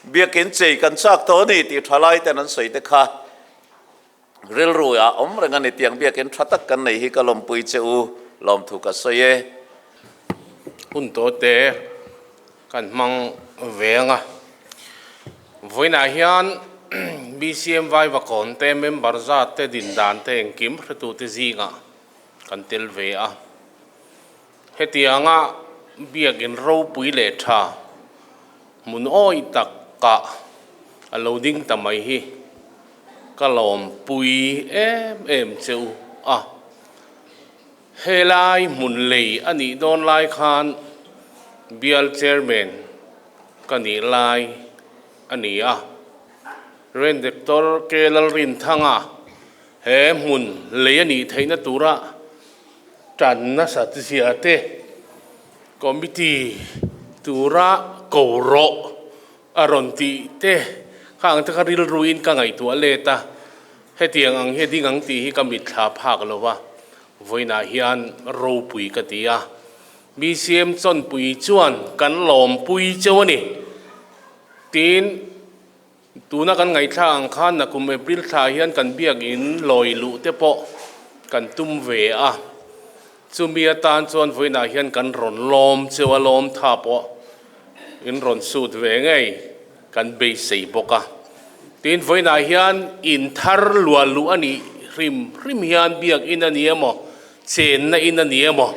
biakin chei kan chak tawh a ni tih tha lai ten an sawi te kha rilru ah awm reng a ni. Tiang biakin tha tak kan nei hi ka lawmpui che u, lawmthu ka sawi e. Hun tawh te kan hmang ve ang a, vawiinah hian BCM Vaivakawn te member zat te din dan te engkim hretute zingah kan tel ve a. Hetianga biakin ropui leh tha hmun awi tak kah a lo ding ta mai hi ka lawmpui em em che u a. Helai hmun lei a nih dawn lai khan bial chairman ka nih lai a ni a. Ren Doctor K Lalrinthanga he hmun lei a nih theihna tura Tan nasat zia te committee tura ko rawh a rawn tih te kha ang te kha rilruin ka ngaihtuah let a, hetiang ang hi a ding ang tih hi ka mitthla phak lo va, vawiinah hian ropui ka ti a, BCM chawnpui chuan kan lawmpui cheu a ni. Tin, tuna kan ngaihthla ang khan nakum April thla hian kan biakin lawi luh te pawh kan tum ve a, chumi atan chuan vawiinah hian kan rawn lawm cheu a, lawm tha pawh in rawn sut ve ngei kan beisei bawk a. Tin, vawiinah hian in thar luah luh a nih hrim hrim hian biakin a ni emaw, chenna in a ni emaw,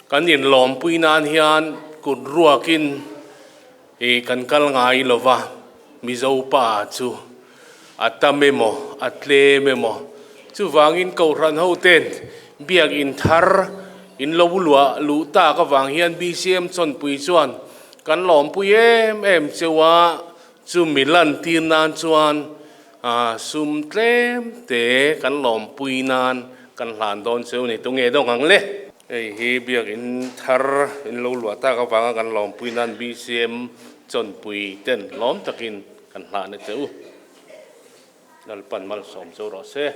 kan inlawmpui nan hian kut ruakin I kan kal ngai lo va, Mizo pa chu a tam emaw, a tlem emaw, chuvangin Kohhran ho ten biakin thar in lo luah luh tak avang hian BCM chawnpui chuan kan lawmpui em em cheu a, chumi lantir nan chuan sum tlem te kan lawmpui nan kan hlan dawn cheu ni. Tunge dawng ang le? Hei hi biakin thar in lo luah tak avanga kan lawmpui nan BCM chawnpui ten lawm takin kan hlahna che u. Lalpan malsawm cheu rawh se.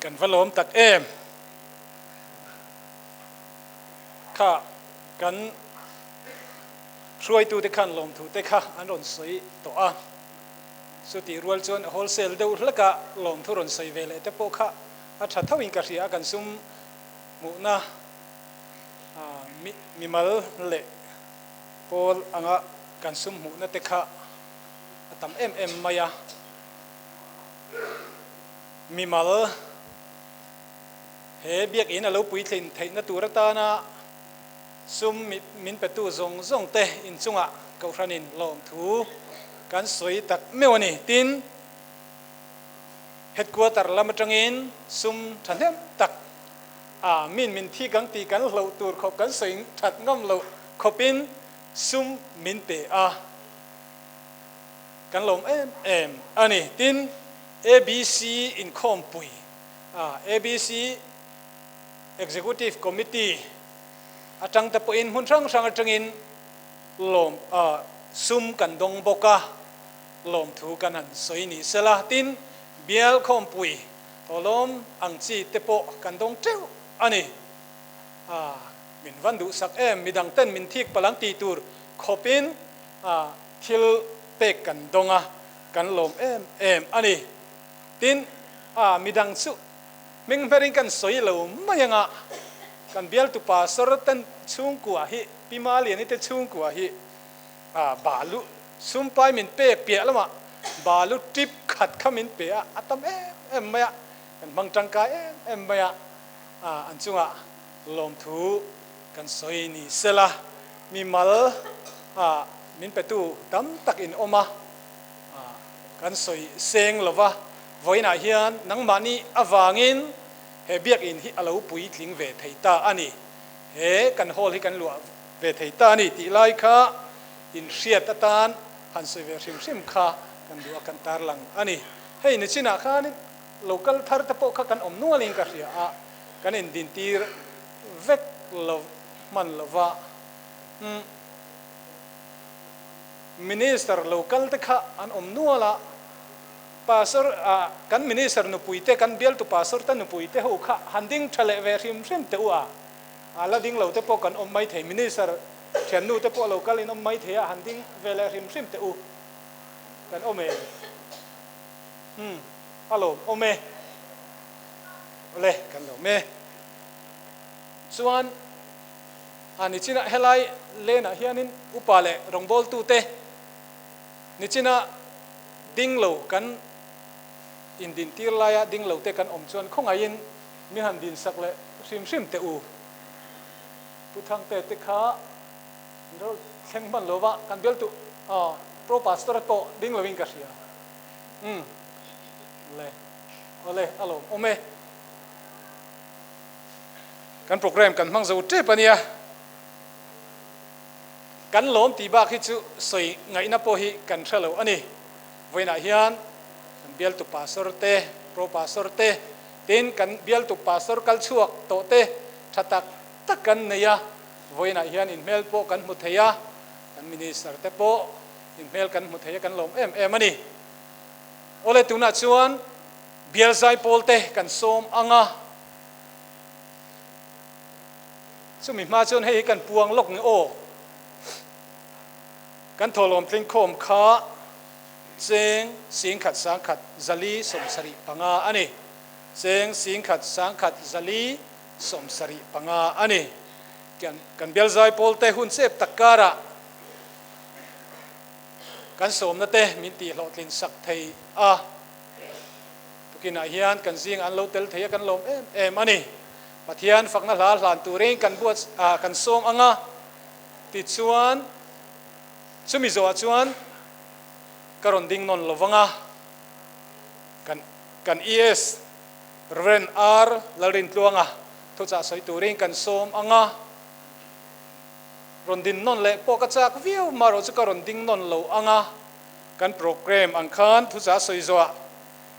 Kan va lawm tak em? Kha kan hruaitute khan lawmthute kha an rawn sawi tawh a, chutih rual chuan wholesale deuh hleka lawmthu rawn sawi ve leh te pawh kha a tha thoin ka hria a, kan sum hmuhna mimal leh pawl anga kan sum hmuhna te kha a tam em em mai a, mimal He biakinn a lo puitlin theihna tur atana sum min petu zawng zawng te inchungah Kohhranin lawmthu kan sawi tak meuh a ni. Tin, Headquarter lam atangin sum thahnem tak a min min thi gang tih kan hloh tur khawp kan sawi that ngam loh khawpin sum min pe a, kan lawm em em a ni. Tin, ABC inkhawmpui ABC Executive Committee atang te pawhin hmun hrang hrang atangin lawm sum kan dawng bawk a, lawmthu kan han sawi ni sela. Tin, bial khawmpui tawlawm ang chi te pawh kan dawng teuh a ni. Min van duhsak em, midang ten min thik palh ang tih tur khawpin thil pek kan dawng a, kan lawm em em a ni. Tin, a midang chu hming hmerin kan sawi lo mai anga, kan bialtu pastor ten chhungkua hi, Pi Maliani te chhungkua hi a balu sumpai min pek piah lamah balu tip khat kha min pe a, a tam em em mai a, kan hmang tangkai em em mai a, an chungah lawmthu kan sawi ni sela, mimal a min petu tam tak in awm a. Kan sawi seng lo va, vawiinah hian nangmahni avangin he biakinn hi a lo puitling ve thei ta a ni. He kan hall hi kan luah ve thei ta a ni tih lai kha inhriat atan han sawi ve hrim hrim kha kan duh a, kan tarlang a ni. Hei nichinah khanin local thar te pawh kha kan awm nualin ka hria a, kan indintir vek lo hman lo va. Umm. Minister lo kal te kha an awm nual a, Pastor ah kan Minister nupui te, kan bialtu Pastor te nupui te ho kha han ding tha leh ve hrim hrim teh u a, a la ding lo te pawh kan awm mai thei, Minister thiannu te pawh lo kal in awm mai thei a, han ding ve leh hrim hrim teh u, kan awm em? Umm, a lawm awm e, awle kan lawm e. Chuan. A nichinah helai lenah hianin upa leh rawngbawltute nichina ding lo kan indintir laia ding lote kan awm chuan khawngaihin min han dinsak leh hrim hrim teh u. Pu Thangte te kha an ro thleng hman lo va, kan bialtu Pro Pastor a tawh ding loin ka hria. Umm le awle a lawm awm e. Kan program kan hmang zo tep a nia. Kan lawm tih bak hi chu sawi ngaihna pawh hi kan hre lo a ni. Vawiinah hian kan bialtu pastor te, pro pastor te, tin kan bialtu pastor kal chhuak tawh te tha tak tak kan nei a. Vawiinah hian inhmel pawh kan hmu thei a, kan minister te pawh inhmel kan hmu thei a, kan lawm em em a ni. Awle tunah chuan bial zaipawl te kan sawm ang a. Chumi hma chuan hei hi kan puang lawk nge aw. Kan thawhlawm tlingkhawm kha cheng singkhat sangkhat zali 75 a ni. Cheng singkhat sangkhat zali 75 a ni. Kan kan bial zai pawl te hun chep tak karah kan sawmna te min tih hlawhtlin sak thei a. Tukinah hian kan zing an lo tel thei a kan lawm em em a ni. Pathian fakna hla hlan turin kan buat ah kan sawm ang a, tichuan chumi zawhah chuan ka rawn ding nawn lo vang a, kan kan ES Rev. R. Lalrintluanga thuchah sawi turin kan sawm ang a, rawn din nawn leh pawh ka chak viau marawh chu ka rawn ding nawn lo ang a, kan program ang khan thuchah sawi zawhah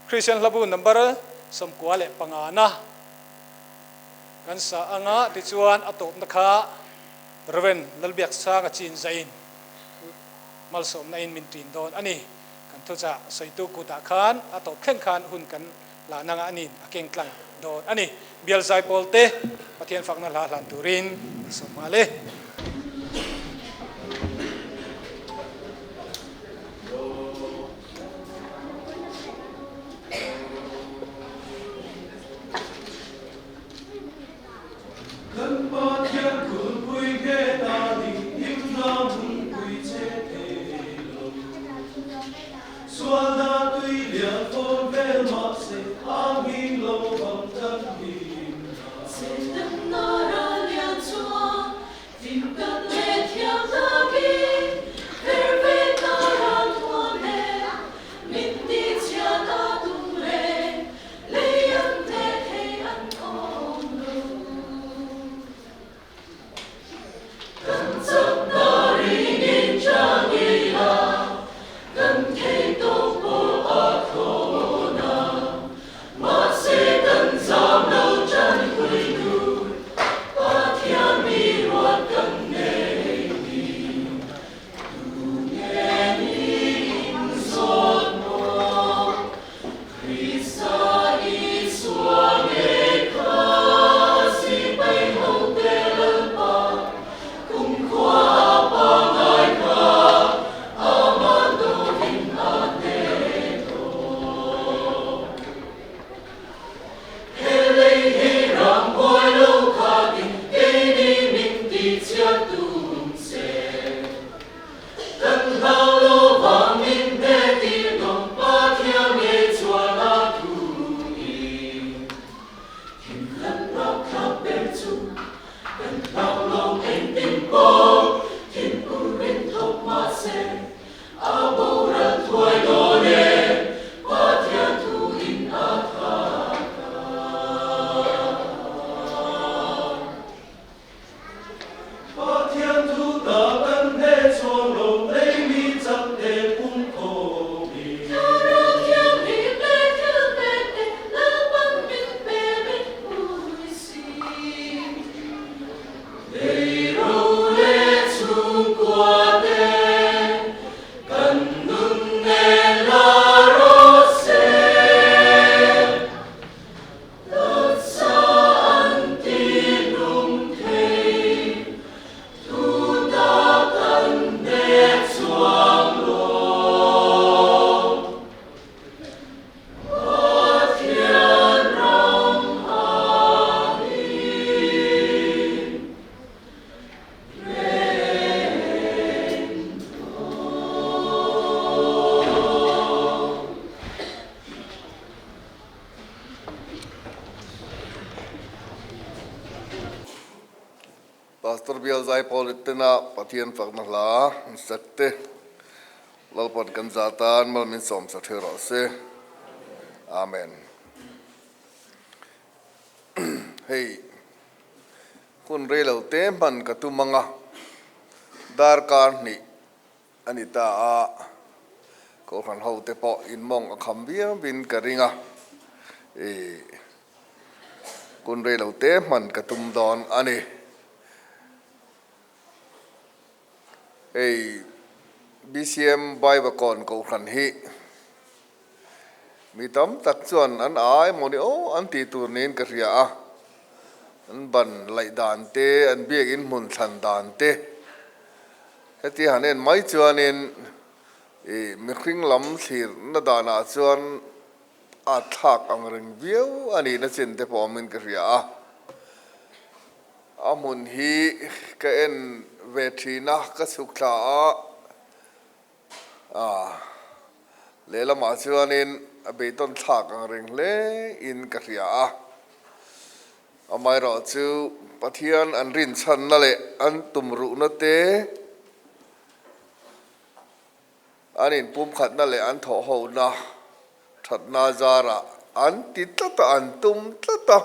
Kristian hlabu number 95 na kan sa anga tichuan a tawpna kha Rev. Lalbiaksanga chin zain malsawmna in min ṭin dawn a ni. Kan thuchah sawitu kutah khan a tawp thleng khan hun kan la nanga a nin a keng tlang dawn a ni. Bial zaipawl te. Pathian fakna hla hlan turin ka sawm nghal e. Kan Pathian kulhpui nge ta ding himna hmunpui che thei lo. Sualna tui lian fawn vel mahse a nghing lo vang kan himna. Sehtanna ral lian chuan fim kan leh thiam takin her ve ta ral thuam e, min ti chhiat a tum reng Lei an hneh thei an awm lo. Kan chakna ringin chang ila, kan thei tawk pawh a thlawn a. Mahse kan zam lo tanpui tu, Pathian mi ruat kan nei hi. Tunge ni inzawt maw? Krista Isua ngei kha sipai hote Lalpa kumkhua a pangai kha amah dawhin a hneh tawh. He lei hi ramhuai lo khatin keini min tihchhiat tum se. Kan hlau lo vang min hnetir dawng Pathian ngei chuan a thu in. Thim khat rak thlak ber chu kan hlau lo engtin pawh thim urin thawk mahse a boral thuai dawn e Pathian thu in a thak a. Pathian thu ta kan hne chuang lo lei mi chak te pum khawm i. Thlarau thianghlim leh thil pek te Lalpan min pe bet pui si. Lei ro leh chhungkua te kan nun nen la rawh se. Taksa an ti hlum thei, thu ta kan hneh chuang lo. Pathian ram a him reng tawh. Pastor Bial Zaipawl tena Pathian fakna hla an sak te Lalpan kan za tan mal min sawm sa thei rawh se. Amen. Hei hun rei lo te hman ka tum anga darkar hnih A ni ta a, Kohhran hote pawh in mawng a kham viau in ka ring a, i kun rei lo te hman ka tum dawn a ni. Hei BCM Baibakawn Kohhran hi mi tam tak chuan an a emaw ni aw an tih tur niin ka hria a, an ban laih dan te, an biakin hmun thlan dan te, Heti han en mai chuanin i mihring lam thlirna danah chuan a thlak ang reng viau a nihna chin te pawh awmin ka hria a. A hmun hi ka en ve thin a, ka chhuk thla a, lehlamah chuanin a beidawn thlak ang reng hle in ka hria a. Amaherawh chu Pathian an rinchhanna leh an tumruhna te, an inpumkhatna leh an thawhhona thatna zarah an ti tlat a, an tum tlat a,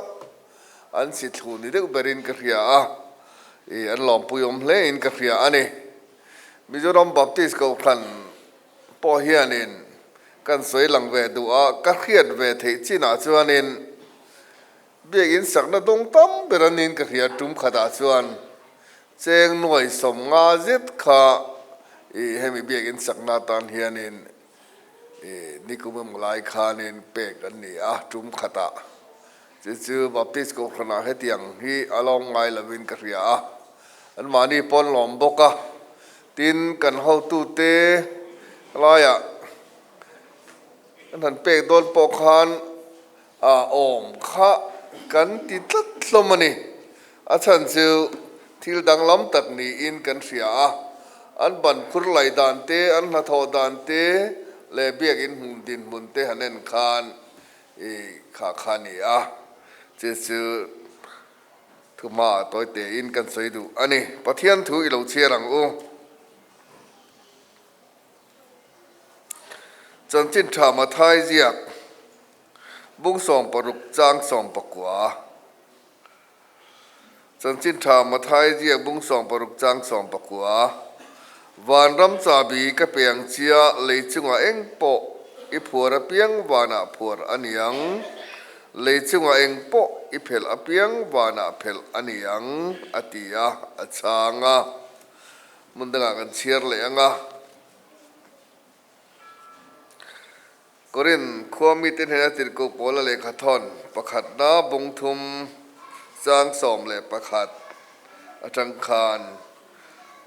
an si thlu ni deuh berin ka hria a, ih an lawmpuiawm hlein ka hria a ni. Mizoram Baptist Kohhran pawh hianin kan sawi lang ve duh a, ka hriat ve theih chinah chuanin Biakinn sakna dawng tam ber anin ka hria tum khatah chuan cheng nuai 50 zet kha i hemi biakinn sakna atan hianin i nikum emaw lai khanin pek an ni a tum khatah. Chu chu Baptist Kohhranah hetiang hi a lawm ngai lovin ka hria a, anmahni pawn lawm bawk a. Tin, kan hotute laiah kan han pek dawn pawh khan a awm kha kan ti tlat hlawm a ni. A chhan chu thil danglam tak niin kan hria a, an ban phur lai dan te, an hnathawh dan te leh biakin hmun dinhmun te han en khan I kha kha ni a, chu chu thu hmaah tawi tein kan sawi duh a ni. Pathian thu i lo chhiar ang u. Chanchin tha Mathai ziak bung 60 chang 19. Chanchin tha Mathai ziak bung 60 chang 19. Vanram chahbi ka pe ang chia lei chungah eng pawh i phuar apiang vanah phuar a ni ang, lei chungah eng pawh i phelh apiang vanah phelh a ni ang, a ti a, a chhang a. Hmun dangah kan chhiar leh ang a. Korin khua mite hnena tirhkoh Paula lehkhathawn pakhatna bung thum chang 11 atang khan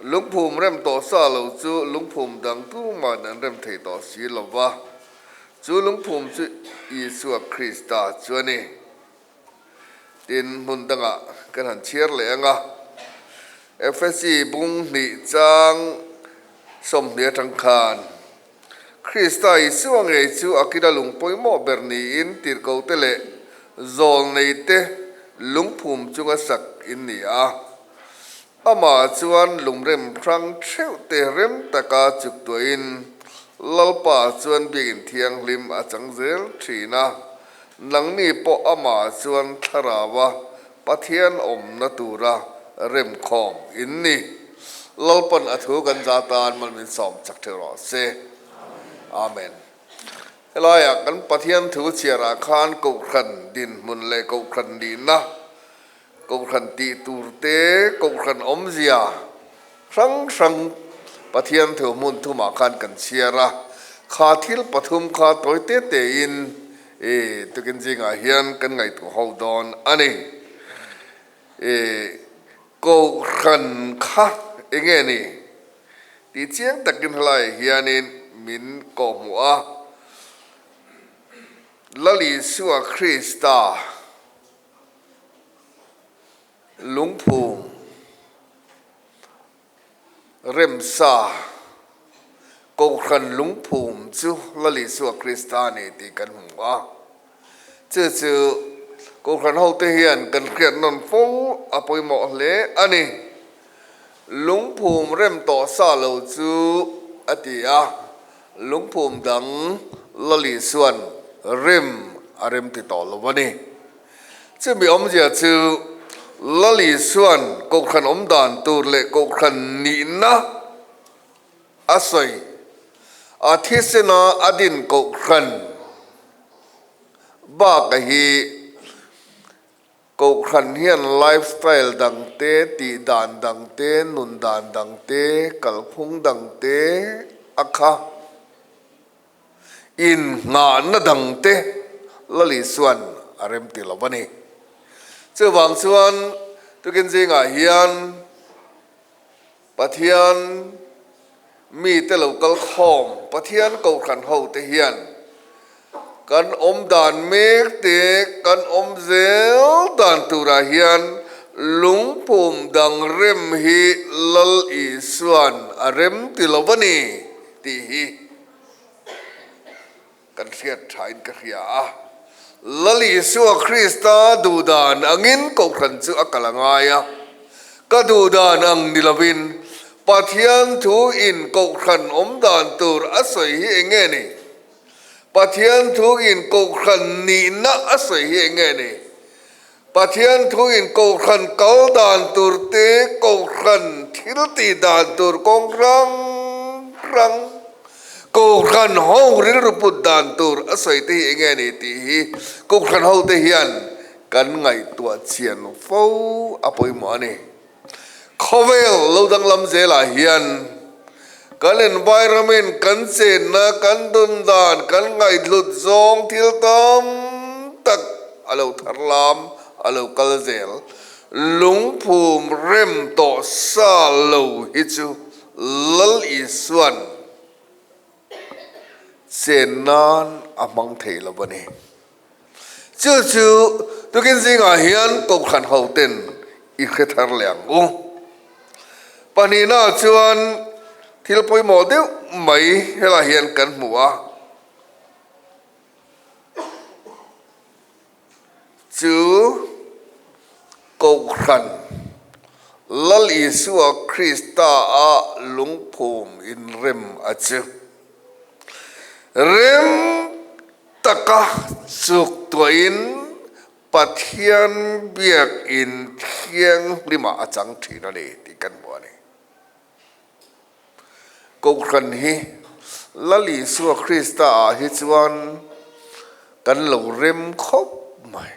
lungphum rem tawh sa lo chu lungphum dang tuman an rem thei tawh si lo va, chu lungphum chu Isua Krista chu a ni. Tin, hmun dangah kan han chhiar leh ang a, Efesi bung hnih chang 20 atang khan, Krista Isua ngei chu a kila lung pawimawh ber niin tirhkohte leh zawlneite lungphum chunga sak in ni a. Amah chuan lungrem hrang theuhte rem taka chuk tuahin Lalpa chuan biakinn thianghlim a chang zel thin a, nangni pawh amah chuan thlarau a Pathian awmna tura remkhawm in ni. Lalpan a thu kan za tan mal min sawm chak theuh rawh se. Amen. Helaiah kan Pathian thu chhiarah khan Kohhran dinhmun leh Kohhran nihna Kohhran tih tur te, Kohhran awmzia hrang hrang Pathian thu hmun thumah khan kan chhiar a, kha thil pathum kha tawi te tein i tukin zingah hian kan ngaihtuah ho dawn a ni. I Kohhran kha enge ni tih chiang takin helaiah hianin min kawhhmuh a, Lal Isua Krista, Lungphum, Remsa, Kohhran lungphum chu Lal Isua Krista a ni tih kan hmu a. Chu chu Kohhran hote hian kan hriat nawn fo a pawimawh hle a ni. Lungphum rem tawh sa lo chu a ti a, lungphum dang Lal Isua'n rem a rem ti tawh lo a ni. Chumi awmzia chu Lal Isua'n Kohhran awm dan tur leh Kohhran nihna a sawi. A thisena a din Kohhran baka hi Kohhran hian lifestyle dang te, tih dan dang te, nun dan dang te, kalphung dang te a kha. Innghahna dangte Lal Isua'n a rem ti lo a ni. Chuvang chuan tukin zingah hian Pathian mite lo kal khawm, Pathian Kohhran hote hian kan awm dan mek te, kan awm zel dan turah hian lungphum dang rem hi Lal Isua'n a rem ti lo a ni tih hi Kan hriat thain ka hria a, Lal Isua Krista duhdan angin Kohhran chu a kal a ngai a, ka duhdan ang ni lovin Pathian thu in Kohhran awm dan tur a sawi hi eng nge ni? Pathian thu in Kohhran nihna a sawi hi eng nge ni? Pathian thu in Kohhran kal dan tur te, Kohhran thil tih dan tur kawng hrang hrang, Kohhran ho rilru put dan tur a sawi te hi enge ni tih hi Kohhran ho te hian kan ngaihtuah chian fo a pawimawh a ni. Khawvel lo danglam zelah hian kan environment, kan chenna, kan dun dan, kan ngaihhlut zawng thil tam tak. a lo thar lam, a lo kal zel. Lungphum rem tawh sa lo hi chu Lal Isua'n chen nan a hmang thei lo a ni. Chu chu tukin zingah hian Kohhran hoten i hre thar leh ang u. Pahnihnaah chuan thil pawimawh deuh mai helaiah hian kan hmu a. Chu Kohhran Lal Isua Krista-a lungphum inrem a chu. Rem taka chuk tuahin Pathian biakin thianghlimah a chang thin a ni tih kan hmu a ni. Kohhran hi Lal Isua Krista-ah hi chuan kan lo rem khawp mai.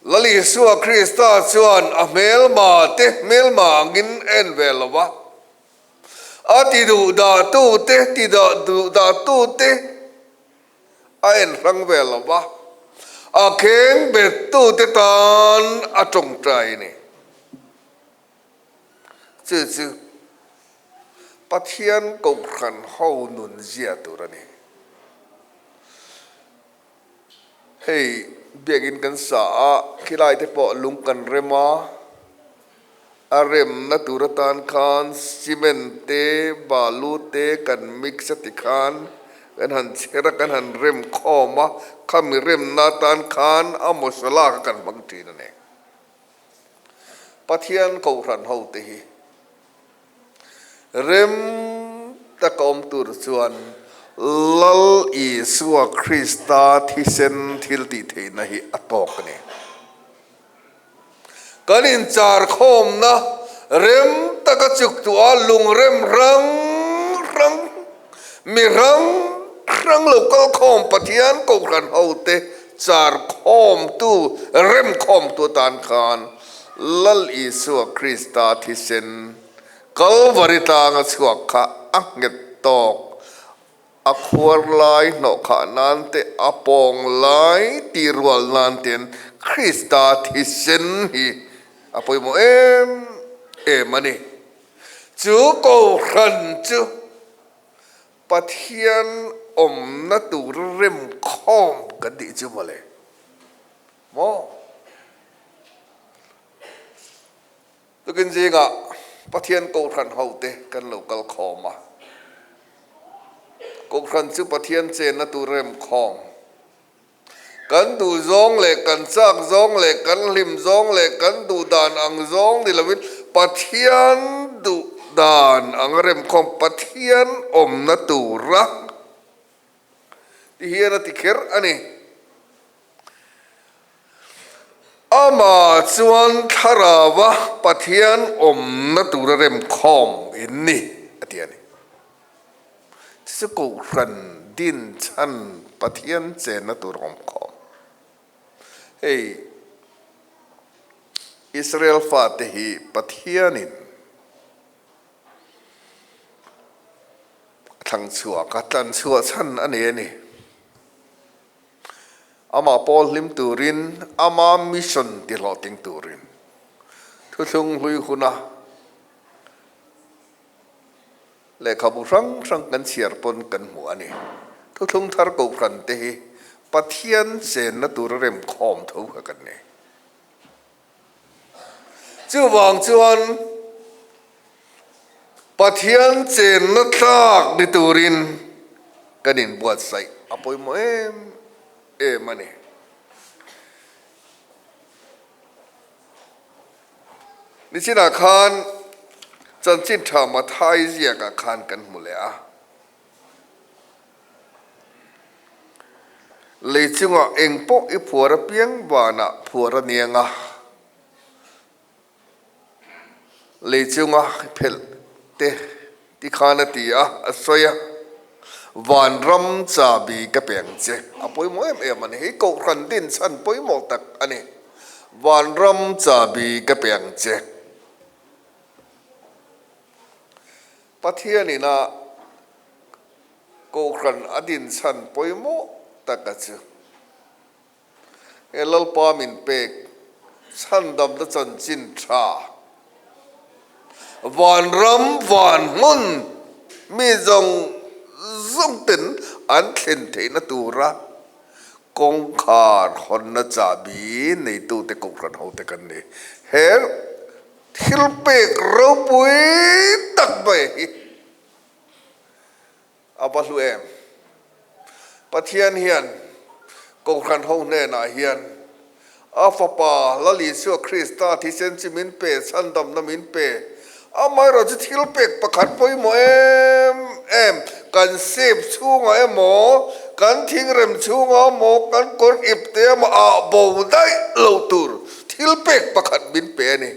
Lal Isua Krista chuan a hmelma te hmelma angin en ve lo va, a ti duhdah tute ti duhdah tute a en hrang ve lo va, a kheng bet tute tan a tawngtai a ni. Chu chu Pathian Kohhran ho nun zia tur a ni. Hei biakin kan sa a, khilai te pawh lung kan rem a, a remna tur atan khan cement te, balu te kan mix a ti khan kan han chher a, kan han rem khawm a, khami remna atan khan a masala kha kan hmang thin a ni. Pathian Kohhran ho te hi Rem taka awm tur chuan Lal Isua Krista thisen thil tih theihna hi a tawk a ni. Kan incharkhawmna rem taka chuktuah lungrem hrang hrang, mi hrang hrang lo kalkhawm Pathian Kohhran hote charkhawmtu, remkhawmtu atan khan Lal Isua Krista thisen Kalvari tlanga chhuak kha a nghet tawk, a khuar lai hnawh khah nan te, a pawng lai tih rual nan ten Krista thisen hi a pawimawh em em a ni. Chu Kohhran chu Pathian awmna tur remkhawm kan tih chu mawle. Maw? Tukin zingah Pathian Kohhran hote kan lo kal khawm a. Kohhran chu Pathian chenna tur remkhawm. Kan duh zawng leh kan chak zawng leh kan hlim zawng leh kan duh dan ang zawng ni lovin Pathian duh dan ang remkhawm Pathian awmna tura ti hian a ti kher a ni. Amah chuan Thlarauva Pathian awmna tura remkhawm in ni, a ti a ni. Chu chu Kohhran din chhan Pathian chenna tur awmkhawm. Hei Israel fate hi Pathianin a thlang chhuak a, tlan chhuah chhan a nei a ni. Amah pawl hlim turin, ama mission ti hlawhtling turin thuthlung hlui huna lehkhabu hrang hrang kan chhiar pawn kan hmu a ni. Thuthlung thar kohhran te hi Pathian chenna tura remkhawm tho kha kan ni. Chuvang chuan Pathian chenna tlak ni turin kan inbuatsaih a pawimawh em em a ni. Nichinah khan chanchin tha Mathai ziakah khan kan hmu leh a. Lei chungah eng pawh i phuar apiang vanah phuar a niang a, lei chunga i phelh te ti khan a ti a, a sawi a, Vanram chabi ka pe ang che. A pawimawh em em a ni. Hei Kohhran din chhan pawimawh tak a ni. Vanram chabi ka pe ang che. Pathianin a Kohhran a din chhan pawimawh taka chu he Lalpa min pek chhandamna chanchin tha vanram van hmun mi zawng zawng ten an thlen theihna tura kawngkhar hawnna chahbi neitute kohhran hote kan ni. He thil pek ropui tak mai hi A va hlu em? Pathian hian Kohhran ho hnenah hian a Fapa Lal Isua Krista thisen chi min pe, chhandamna min pe. Amaherawhchu thil pek pakhat pawimawh em em, kan sep chhungah emaw, kan thingrem chhungah emaw, kan kawr ip te emaw ah bo daih lo tur thil pek pakhat min pe a ni.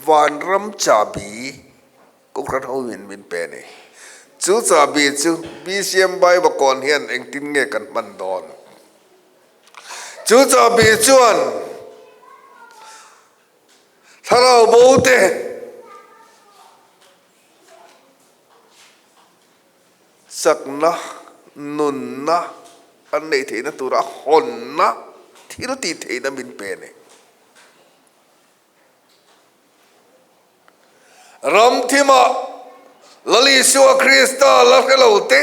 Vanram chahbi Kohhran ho in min pe a ni. Chu chahbi chu BCM Bible kawn hian engtin nge kan hman dawn? Chu chahbi chuan thlarau bo te chakna, nunna an neih theihna tura hawnna thil tih theihna min pe a ni. Ramthima Lal Isua Krista la hre lo te,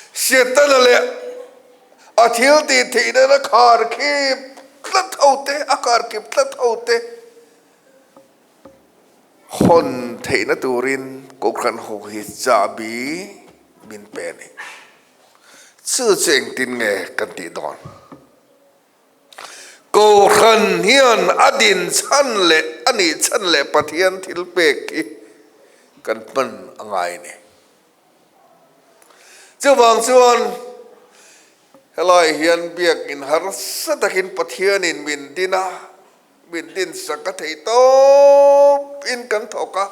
Setana leh a thil tih theihna a khar khip tlat ho te, a khar khip tlat ho te hawn theihna turin Kohhran ho hi chahbi min pe a ni. Chu chu engtin nge kan tih dawn? Kohhran hian a din chhan leh a nih chhan leh Pathian thil pek hi kan hman a ngai a ni. Chuvang chuan helai hian biakin harsa takin Pathianin min din a, min dinsak a theih tawpin kan thawk a.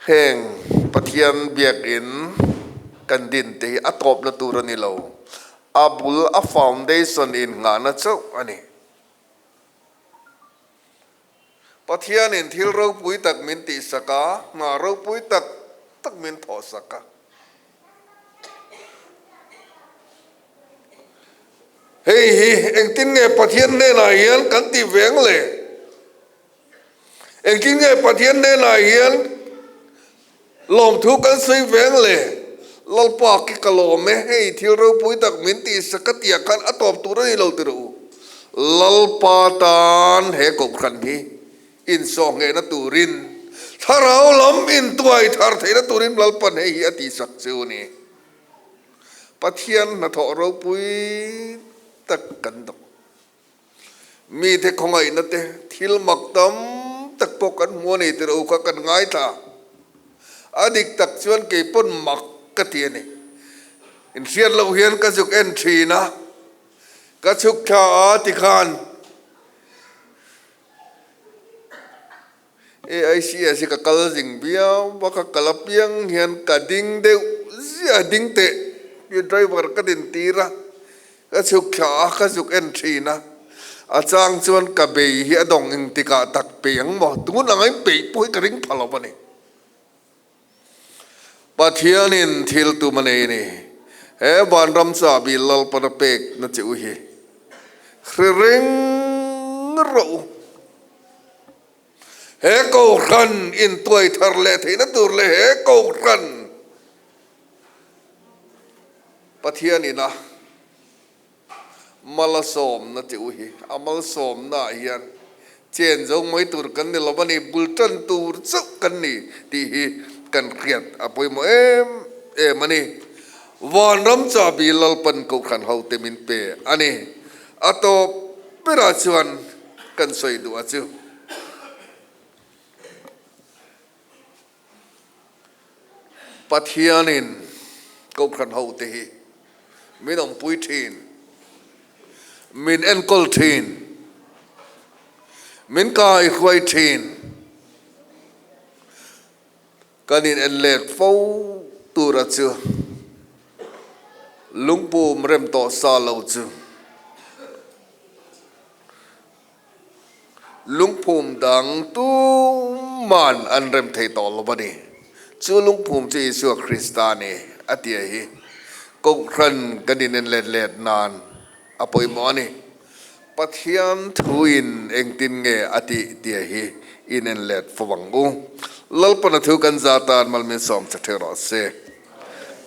Heng Pathian biakin kan din te hi a tawpna tur a ni lo, a bul a foundation in nghahna chauh a ni. Pathianin thil ropui tak min tihsak a, hna ropui tak tak min thawhsak a. Hei hi engtin nge Pathian hnenah hian kan tih ve ang le? Engtin nge Pathian hnenah hian lawmthu kan sawi ve ang le? Lalpa ki ka lawm e, hei thil ropui tak min tihsak ka tih ah khan a tawp tur a ni lo ti rawh u. Lalpa tan he kohhran hi insawhnghehna turin, thlarau lam intuai thar theihna turin Lalpan hei hi a tihsak chu a ni. Pathian hnathawh ropui tak kan dawk. Mite khawngaihna te thil mak tam tak pawh kan hmu a ni tih ro kha kan ngaithla. A dik tak chuan kei pawn mak ka ti a ni. Inhriat loh hian ka zuk en thin a, ka chhuk thla a tikhan AICS hi ka kal zing viau a, ka kal apiang hian ka ding deuh ziah ding teh tia driver ka din tir a, ka chhuk thla a, ka zuk en thin a, a chang chuan ka bei hi a dawng engtikah tak peih ang maw, tun anga in peih pawh hi ka ring pha lo a ni. Pathianin thil tum a nei a ni. He vanram chahbi Lalpan a pek na che u hi hre reng rawh u. He Kohhran intuai thar leh theihna tur leh he Kohhran Pathian ina malsawmna che u hi a malsawmna ah hian chen zo mai tur kan ni lo a ni, bul tan tur chauh kan ni tih hi kan hriat a pawimawh em em a ni. Vanram chahbi Lalpan Kohhran hote min pe a ni. A tawp berah chuan kan sawi duh a chu. Pathianin Kohhran hote hi min awmpui thin, min enkawl thin, min kaihruai thin. Kan in en let fo tura chu lungpum rem tawh sa lo chu lungphum dang tuman an rem thei tawh lo a ni. Chu lungphum chu Isua Krista a ni, a ti a hi. Kohhran kan inen let let nan a pawimawh a ni. Pathian thuin engtin nge a tih tia hi inen let fo ang u. Lalpana thu kan za tan malminsawm che thei rawh se.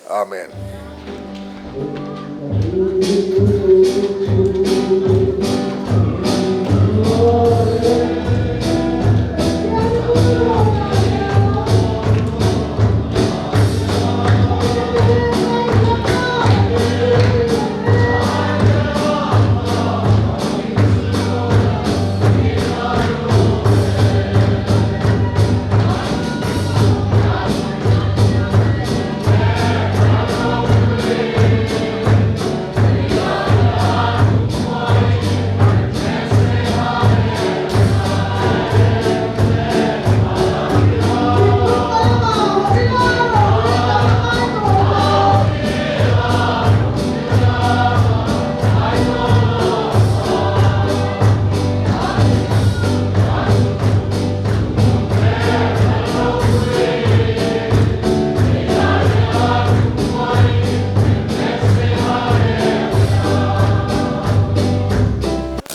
Amen.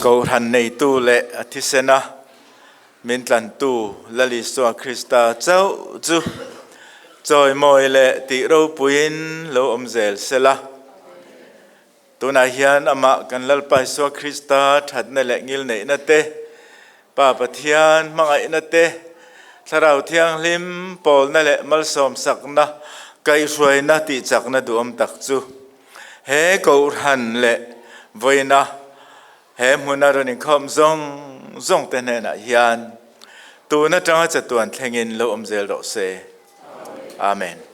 Kohhran neitu leh a thisena min tlantu Lal Isua Krista chauh chu chawimawi leh tih ropuiin lo awm zel sela. Tunah hian amah kan Lalpa Isua Krista thatna leh ngilneihna te, Pa Pathian hmangaihna te, Thlarau Thianghlim pawlna leh malsawmsakna kaihhruaina tihchakna duhawm tak chu he Kohhran leh vawiina he hmuna rawn inkhawm zawng zawng te hnenah hian tun atanga chatuan thlengin lo awm zel rawh se. Amen.